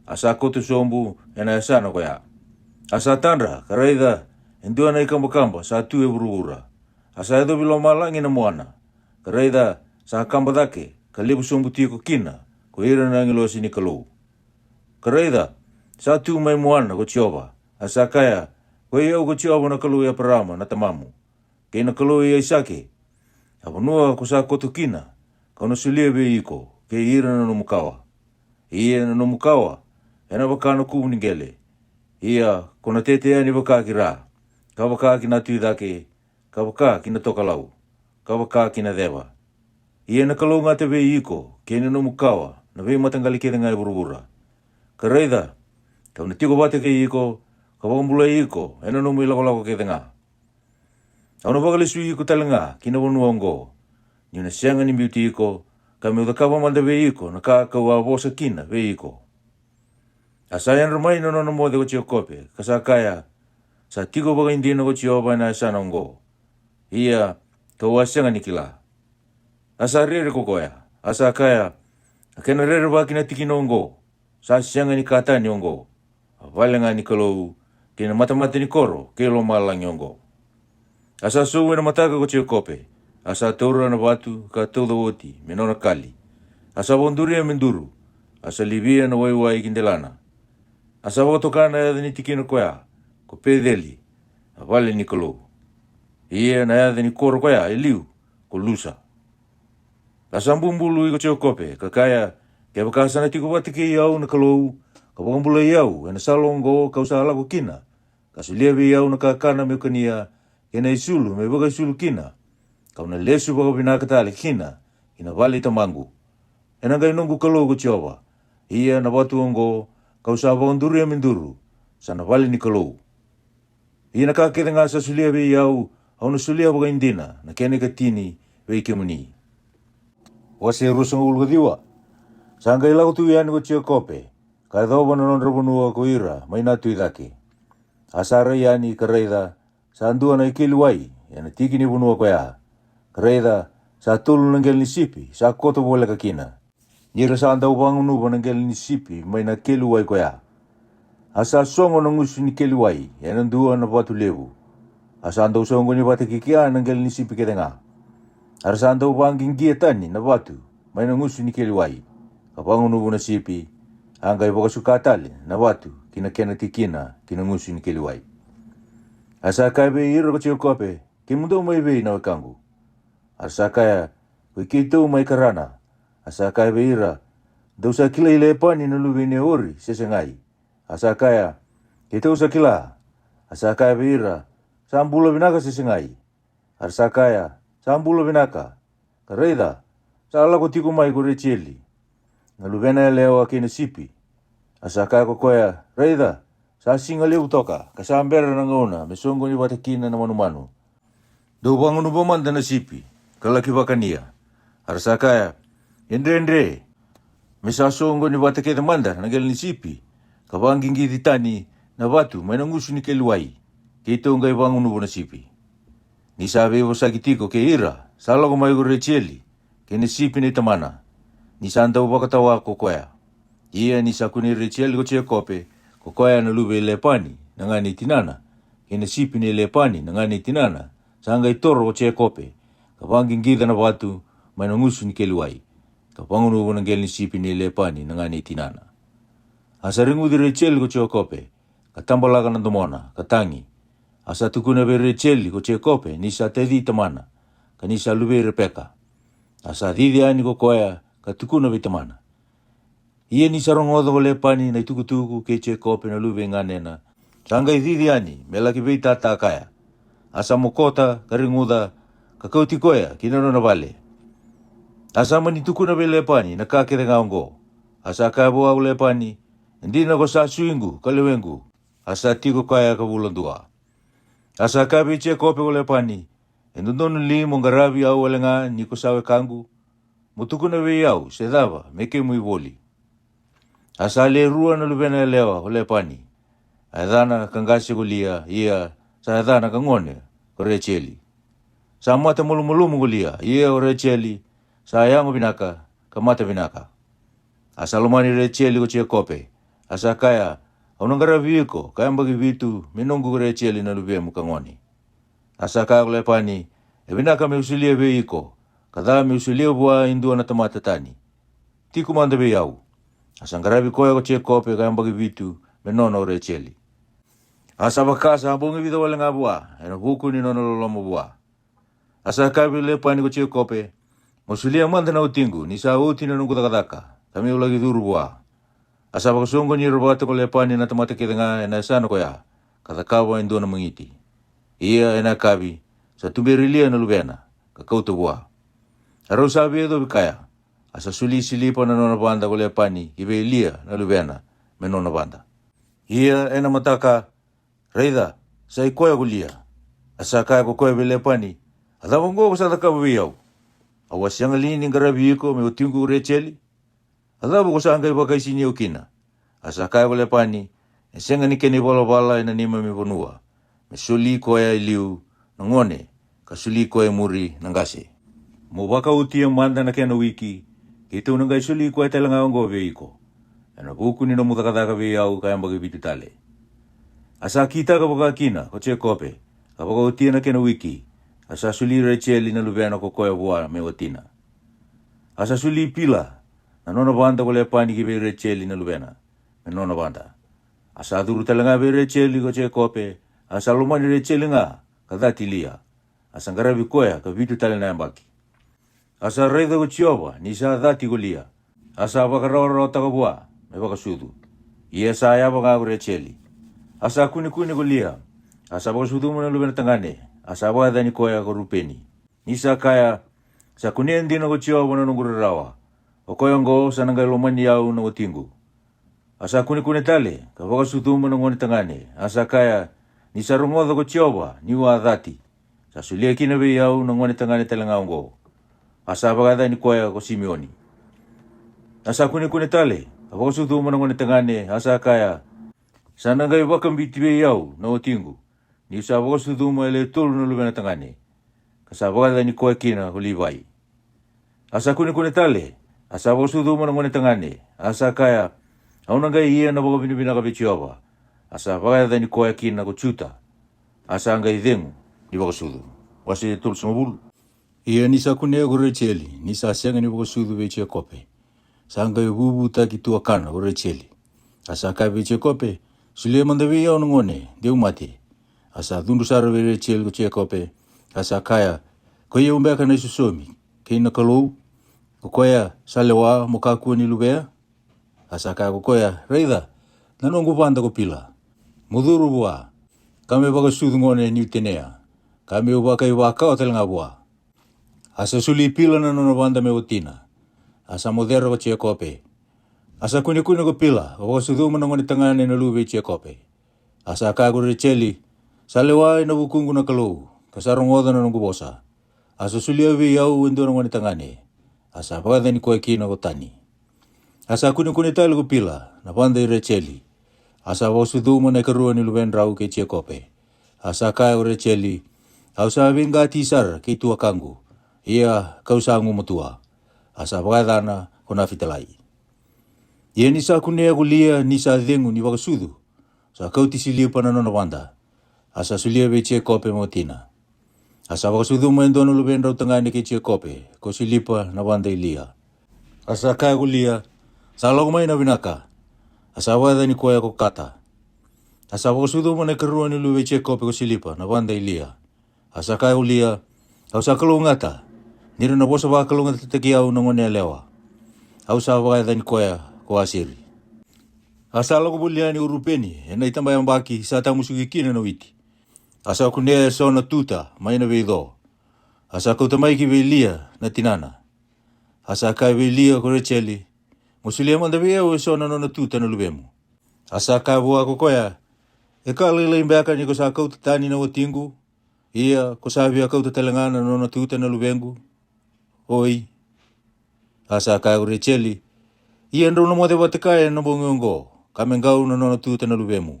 a sa koto sobu ena yasana koya. A sa tadra, ka raica, e dua na ikabakaba sa tu e vuravura. A sa yacovi lomalagi na muana, ka raica, sa kaba cake, ka levu sobu tiko kina ko ira na agilosi ni Kalou. Ka raica, sa tu mai muana ko Jiova, a sa kaya, Koi au ko Jiova na Kalou i Eparama na tamamu, kei na Kalou i Aisake. A vanua ko sa koto kina, kau na solia vei iko kei ira na nomu kawa. Ia na nomu kawa ena vaka na kuvu ni qele. Ia ko na tete yani vaka ki ra, ka vaka ki na tu i cake, ka vaka ki na tokalau, ka vaka ki na ceva. Ia na kalougata vei iko kei na nomu kawa na veimataqali kece ga e vuravura. Ka raica, kau na tiko vata kei iko, ka vakabulai iko ena nomu ilakolako kece ga. Au na vakalesui iko tale ga ki na vanua oqo, niu na sega ni biuti iko, ka meu cakava mada vei iko na ka kau a vosa kina vei iko. A sa yadra mai na nona moce ko Jekope, ka sa kaya, Sa tiko vakaidina ko Jiova ena yasana oqo. Ia, kau a sega ni kila. A sa rere ko koya, a sa kaya, A kena rerevaki na tikina oqo, sa sega ni ka tani oqo, a vale ga ni Kalou, kei na matamata ni koro kei lomalagi oqo. A sa sou ena mataka ko Jekope, a sa taura na vatu ka tauca oti me nona kali. A sa vakaduria me duru, a sa livia na waiwai ki delana. A sa vakatoka na yaca ni tikina koya ko Peceli, a vale ni Kalou. Ia na yaca ni koro koya e liu ko Lusa. A sa bubului ko Jekope, ka kaya, Kevaka sa na tiko vata kei au na Kalou, ka vakabulai au ena sala oqo kau sa lako kina, ka solia vei au na kakana meu kania, kei na isulu meu vakaisulu kina, kau na lesu vakavinaka tale kina ki na vale i tamaqu. Ena qai noqu Kalou ko Jiova, ia na vatu oqo kau sa vakaduria me duru, sa na vale ni Kalou. Ia na ka kece ga sa solia vei au, au na solia vakaidina na kena ikatini vei kemuni. Wase ruasagavulu ka ciwa. Sa qai lako tu yani ko Jekope, ka yacova na nodra vanua ko ira mai na tu i cake. A sa rai yani ka raica, sa dua na ikeli wai ena tiki ni vanua koya. Ka raica, sa tolu na qele ni sipi sa koto voleka kina. Ni ra sa dau vagunuva na qele ni sipi mai na keli wai koya. A sa sogo na gusu ni keli wai ena dua na vatu levu. A sa dau soqoni vata ki kea na qele ni sipi kece ga. A ra sa dau vaqiqia tani na vatu mai na gusu ni keli wai, ka vagunuva na sipi, a qai vakasuka tale na vatu ki na kena tikina ki na gusu ni keli wai. A sa kaya vei ira ko Jekope, Kemudou mai vei na wekaqu? A ra sa kaya, Ko i keitou mai Karana. A sa kaya vei ira, Dou sa kilai Lepani na luve i Neori se segai? A sa kaya, Keitou sa kila. A sa kaya vei ira, Sa bula vinaka se segai? A ra sa kaya, Sa bula vinaka. Ka raica, sa lako tiko mai ko Rejeli, na luvena yalewa kei na sipi. A sa kaya ko koya, Raica, sa siga levu toka, ka sa bera na gauna me soqoni vata kina na manumanu. Dou vagunuva mada na sipi, ka laki vakania. A ra sa kaya, E dredre, me sa soqoni vata kece mada na qele ni sipi, ka vaqiqici tani na vatu mai na gusu ni keli wai, keitou qai vagunuva na sipi. Ni sa veivosaki tiko kei ira, sa lako mai ko Rejeli kei na sipi nei tamana, ni sa dau vakatawa ko koya. Ia ni sa kunei Rejeli ko Jekope, ko koya na luve i Lepani na gane i tinana, kei na sipi nei Lepani na gane i tinana, sa qai toro ko Jekope, ka vaqiqica na vatu mai na gusu ni keli wai, ka vagunuva na qele ni sipi nei Lepani na gane i tinana. A sa reguci Rejeli ko Jekope, ka tabalaka na domona, ka tagi. A sa tukuna vei Rejeli ko Jekope ni sa taci tamana, ka ni sa luvei Repeka. A sa cici yani ko koya, ka tukuna vei tamana. Ia ni sa rogoca ko Lepani na itukutuku kei Jekope na luve i ganena, sa qai cici yani me laki veitata kaya. A sa mokota ka reguca, ka kauti koya ki na nona vale. A sa mani tukuna vei Lepani na ka kece ga oqo. A sa kaya vua ko Lepani, E dina ko sa suiqu ka lewequ. A sa tiko kaya ka vula dua. A sa kaya vei Jekope ko Lepani, E dodonu li mo qaravi au wale ga ni ko sa wekaqu? Mo tukuna vei au se cava me kemu ivoli. A sa le rua na luvena yalewa ko Lepani. A yacana ka qase ko Lia, ia sa yacana ka gone ko Rejeli. Sa mata malumalumu ko Lia, ia ko Rejeli sa yago vinaka ka mata vinaka. A sa lomani Rejeli ko Jekope. A sa kaya, Au na qaravi iko ka yabaki vitu me noqu ko Rejeli na luvemu ka gone. A sa kaya ko Lepani, E vinaka meu solia vei iko, ka ca meu solia vua e dua na tamata tani. Tiko mada vei au. A sa qaravi koya ko Jekope ka yabaki vitu me nona o Rejeli. A sa vaka sa bogi vica wale ga vua ena vuku ni nona loloma vua. A sa kaya vei Lepani ko Jekope, Mo solia mada na watiqu ni sa oti na noqu cakacaka, ka meu laki curu vua. A sa vakasoqoni ira vata ko Lepani na tamata kece ga ena yasana koya, ka cakava e dua na magiti. Ia ena yakavi, sa tuberi Lia na luvena, ka kauta vua. A rau sa veiyacovi kaya. A sa soli silipa na nona vada ko Lepani ki vei Lia na luvena me nona vada. Ia ena mataka, raica, sa i koya ko Lia. A sa kaya ko koya vei Lepani, A cava oqo ko sa cakava vei au? Au a sega li ni qaravi iko me watiqu ko Rejeli? A cava ko sa qai vakaisini au kina? A sa kaya ko Lepani, E sega ni kena ivalavala ena neimami vanua me soli koya e liu na gone, ka soli koya e muri na qase. Mo vakaotia mada na kena wiki, keitou na qai soli koya tale ga oqo vei iko, ena vuku ni nomu cakacaka vei au ka yabaki vitu tale. A sa kitaka vakakina ko Jekope, ka vakaotia na kena wiki. A sa soli Rejeli na luvena ko koya vua me watina. A sa soli Pila na nona vada ko Lepani ki vei Rejeli na luvena me nona vada. A sa curu tale ga vei Rejeli ko Jekope. A sa lomani Rejeli ga ka cati Lia. A sa qaravi koya ka vitu tale na yabaki. A sa raica ko Jiova ni sa cati ko Lia. A sa vakarawarawataka vua me vakasucu. Ia sa yava ga ko Rejeli. A sa kunekune ko Lia. A sa vakasucuma na luvena tagane. A sa vakayacani koya ko Rupeni. Ni sa kaya, Sa kunea dina ko Jiova na noqu rarawa. O koya oqo sa na qai lomani au na watiqu. A sa kunekune tale ka vakasucuma na gone tagane. A sa kaya, Ni sa rogoca ko Jiova niu a cati. Sa solia kina vei au na gone tagane tale ga oqo. A sa vakayacani koya ko Simioni. A sa kunekune tale ka vakasucuma na gone tagane. A sa kaya, Sa na qai vakabiti vei au na watiqu. Niu sa vakasucuma e le tolu na luvena tagane. Ka sa vakayacani koya kina ko Livai. A sa kunekune tale A sa vakasucuma na gone tagane, a sa kaya, Au na qai ia na vakavinavinaka vei Jiova. A sa vakayacani koya kina ko Juta, a sa qai cegu ni vakasucu. Wase tolusagavulu. Ia ni sa kunea ko Rejeli ni sa sega ni vakasucu vei Jekope, sa qai vuvutaki tuakana ko Rejeli. A sa kaya vei Jekope, Solia mada vei au na gone, de'u mate. A sa cudru sara vei Rejeli ko Jekope, a sa kaya, Koi au beka na isosomi kei na Kalou, ko koya sa lewa mo kakua ni luvea? A sa kaya ko koya, Raica, na noqu vada ko Pila, mo curu vua, ka me vakasucu gone ni'u tenea, ka me'u vakaivakawa tale ga vua. A sa soli Pila na nona vada me watina. A sa mocera ko Jekope. A sa kunekune ko Pila ka vakasucuma na gone tagane na luve i Jekope. A sa kaya ko Rejeli, Sa lewa ena vukuqu na Kalou, ka sa rogoca na noqu vosa. A sa solia vei au e dua na gone tagane. A sa vakayacani koya kina ko Tani. A sa kunekune tale ko Pila na vada i Rejeli. A sa vakasucuma na ikarua ni luvedrau kei Jekope. A sa kaya ko Rejeli, Au sa veiqati sara kei tuakaqu, ia ka'u sa gumatua. A sa vakayacana ko Nafitalai. Ia ni sa kunea ko Lia ni sa cegu ni vakasucu, sa kauti Silipa na nona vada, a sa solia vei Jekope mo watina. A sa vakasucuma e dua na luvedrau tagane kei Jekope ko Silipa na vada i Lia. A sa kaya ko Lia, Sa lako mai na vinaka. A sa vakayacani koya ko Kata. A sa vakasucuma na ikarua ni luve i Jekope ko Silipa na vada i Lia. A sa kaya ko Lia, Au sa kalougata, ni ra na vosa vakalougatataki au na gone yalewa. Au sa vakayacani koya ko Aseri. A sa lako voli yani ko Rupeni ena itabayabaki sa tamusuki kina na witi. A sa kunea eso na tuta mai na veico. A sa kauta mai ki vei Lia na tinana. A sa kaya vei Lia ko Rejeli, Mo solia mada vei au eso na nona tuta na luvemu. A sa kaya vua ko koya, E ka lailai beka ni ko sa kauta tani na watiqu, ia ko sa via kauta tale ga na nona tuta na luvequ? Oi. A sa kaya ko Rejeli, Ia drau na moce vata kaya ena bogi oqo, ka me qau na nona tuta na luvemu.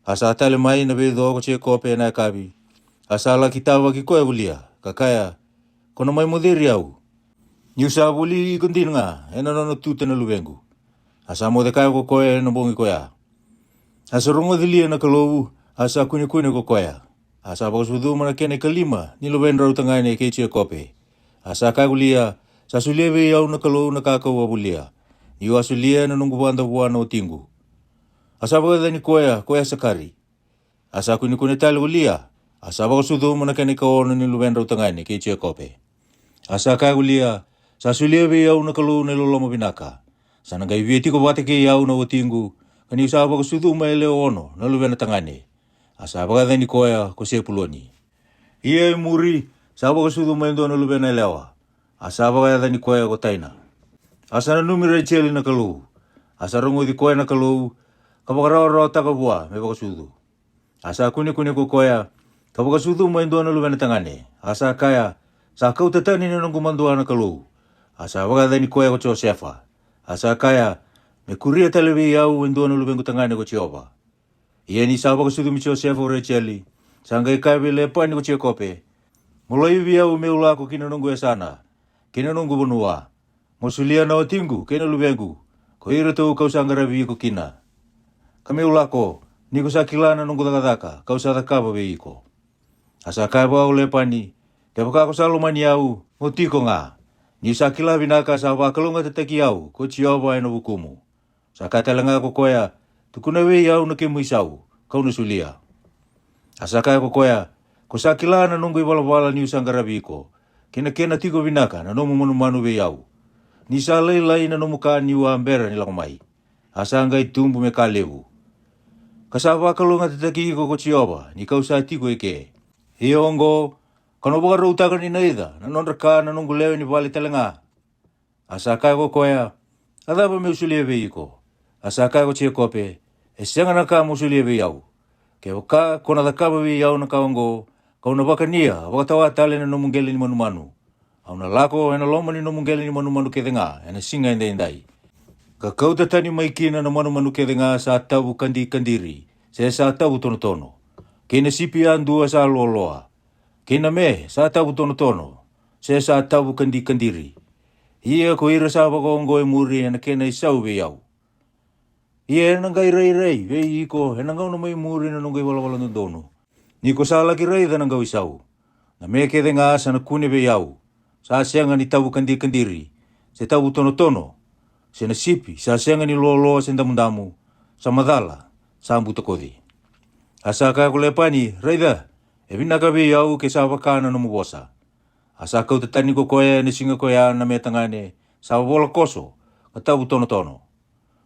A sa tale mai na veico ko Jekope ena yakavi. A sa laki tavaki koya ko Lia, ka kaya, Ko na mai moceri au, ni'u sa voli iko dina ga ena nona tuta na luvequ. A sa moce kaya ko koya ena bogi koya. A sa rogoci Lia na Kalou, a sa kunekune ko koya. A sa vakasucuma na kena ikalima ni luvedrau tagane kei Jekope. A sa kaya ko Lia, Sa solia vei au na Kalou na ka ka'u a volia, ni'u a solia na noqu vada vua na watiqu. A sa vakayacani koya ko Isakari. A sa kunekune tale ko Lia, a sa vakasucuma na kena ikaono ni luvedrau tagane kei Jekope. A sa kaya ko Lia, Sa solia vei au na Kalou na iloloma vinaka, sa na qai via tiko vata kei au na watiqu, ka ni'u sa vakasucuma e lewe ono na luvena tagane. A sa vakayacani koya ko Sepuloni. Ia e muri, sa vakasucuma e dua na luvena yalewa, a sa vakayacani koya ko Taina. A sa nanumi Rejeli na Kalou, a sa rogoci koya na Kalou, ka vakarawarawataka vua me vakasucu. A sa kunekune ko koya, ka vakasucuma e dua na luvena tagane, a sa kaya, Sa kauta tani na noqu madua na Kalou. A sa vakayacani koya ko Josefa. A sa kaya, Me kuria tale vei au e dua na luvequ tagane ko Jiova. Ia ni sa vakasucumi Josefa ko Rejeli, sa qai kaya vei Lepani ko Jekope, Mo laivi au me'u lako ki na noqu yasana, ki na noqu vanua. Mo solia na watiqu kei na luvequ, ko iratou ka'u sa qaravi iko kina. Ka me'u lako, ni ko sa kila na noqu cakacaka ka'u sa cakava vei iko. A sa kaya vua ko Lepani, Kevaka ko sa lomani au, mo tiko ga, ni'u sa kila vinaka sa vakalougatataki au ko Jiova ena vukumu. Sa kaya tale ga ko koya, Tukuna vei au na kemu isau, ka'u na solia. A sa kaya ko koya, Ko sa kila na noqu ivalavala ni'u sa qaravi iko, kei na kena tiko vinaka na nomu manumanu vei au. Ni sa lailai na nomu ka ni'u a bera ni lako mai, a sa qai tubu me ka levu. Ka sa vakalougatataki iko ko Jiova ni ka'u sa tiko eke. Ia oqo, ka na vakarautaka ni naica na nodra ka na noqu lewe ni vale tale ga. A sa kaya ko koya, A cava me'u solia vei iko? A sa kaya ko Jekope, E sega na ka mo solia vei au. Kevaka ko na cakava vei au na ka oqo, ka'u na vakania vakatawa tale na nomu qele ni manumanu. Au na lako ena loma ni nomu qele ni manumanu kece ga ena siga edaidai, ka kauta tani mai kina na manumanu kece ga sa tavu kadikadiri se sa tavu tonotono, kei na sipi yadua sa loaloa, kei na me sa tavu tonotono se sa tavu kadikadiri. Ia ko ira sa vakaoqo e muri ena kena isau vei au. Ia ena qai rairai vei iko ena gauna mai muri na noqu ivalavala dodonu, ni ko sa la'ki raica na qau isau. Na me kece ga sa na kune vei au, sa sega ni tavu kadikadiri, se tavu tonotono, se na sipi sa sega ni loaloa se damudamu, sa macala, sa butakoci. A sa kaya ko Lepani, Raica, e vinaka vei au ke sa vaka na nomu vosa. A sa kauta tani ko koya ena siga koya na me tagane sa volakoso ka tavu tonotono,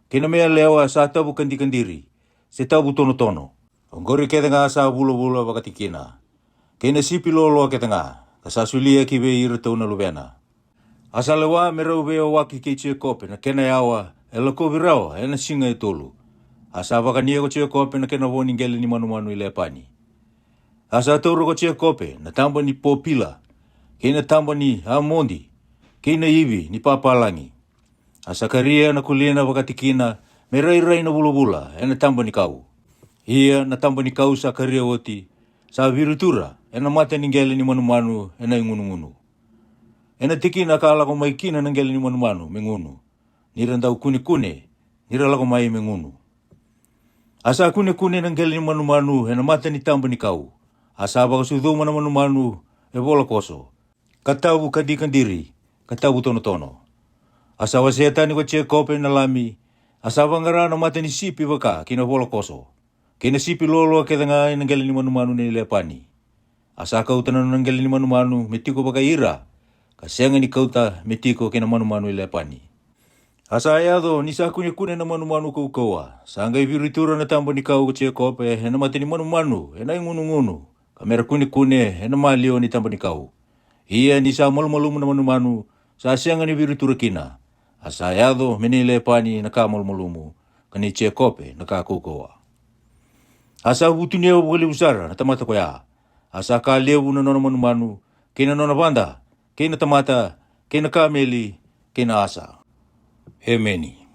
kei na me yalewa sa tavu kadikadiri, se tavu tonotono. Oqori kece ga sa vulavula vakatikina, kei na sipi loaloa kece ga, ka sa solia ki vei iratou na luvena. A sa lewa me rau veiyawaki kei Jekope na kena yawa e lakovi rawa ena siga e tolu. A sa vakania ko Jekope na kena vo ni qele ni manumanu i Lepani. A sa taura ko Jekope na taba ni popila, kei na taba ni amodi, kei na ivi ni papalagi. A sa karia na kulina vakatikina me rairai na vulavula ena taba ni kau. Ia na taba ni kau sa karia oti, sa viritura ena mata ni qele ni manumanu ena igunugunu, ena tikina ka lako mai kina na qele ni manumanu me gunu, ni ra dau kunekune ni ra lako mai me gunu. A sa kunekune na qele ni manumanu ena mata ni taba ni kau, a sa vakasucuma na manumanu e volakoso, ka tavu kadikadiri, ka tavu tonotono. A sa wasea tani ko Jekope na lami, a sa vaqara na mata ni sipi vaka ki na volakoso, kei na sipi loaloa kece ga ena qele ni manumanu nei Lepani. A sa kauta na nona qele ni manumanu me tiko vakai ira, ka sega ni kauta me tiko kei na manumanu i Lepani. A sa yaco ni sa kunekune na manumanu kaukauwa, sa qai viritura na taba ni kau ko Jekope ena mata ni manumanu ena igunugunu, ka me ra kunekune ena maliwa ni taba ni kau. Ia ni sa malumalumu na manumanu, sa sega ni viritura kina. A sa yaco me nei Lepani na ka malumalumu, ka nei Jekope na ka kaukauwa. A sa vutuniyau vakalevu sara na tamata koya. A sa ka levu na nona manumanu, kei na nona vada, kei na tamata, kei na kameli, kei na asa. Emeni.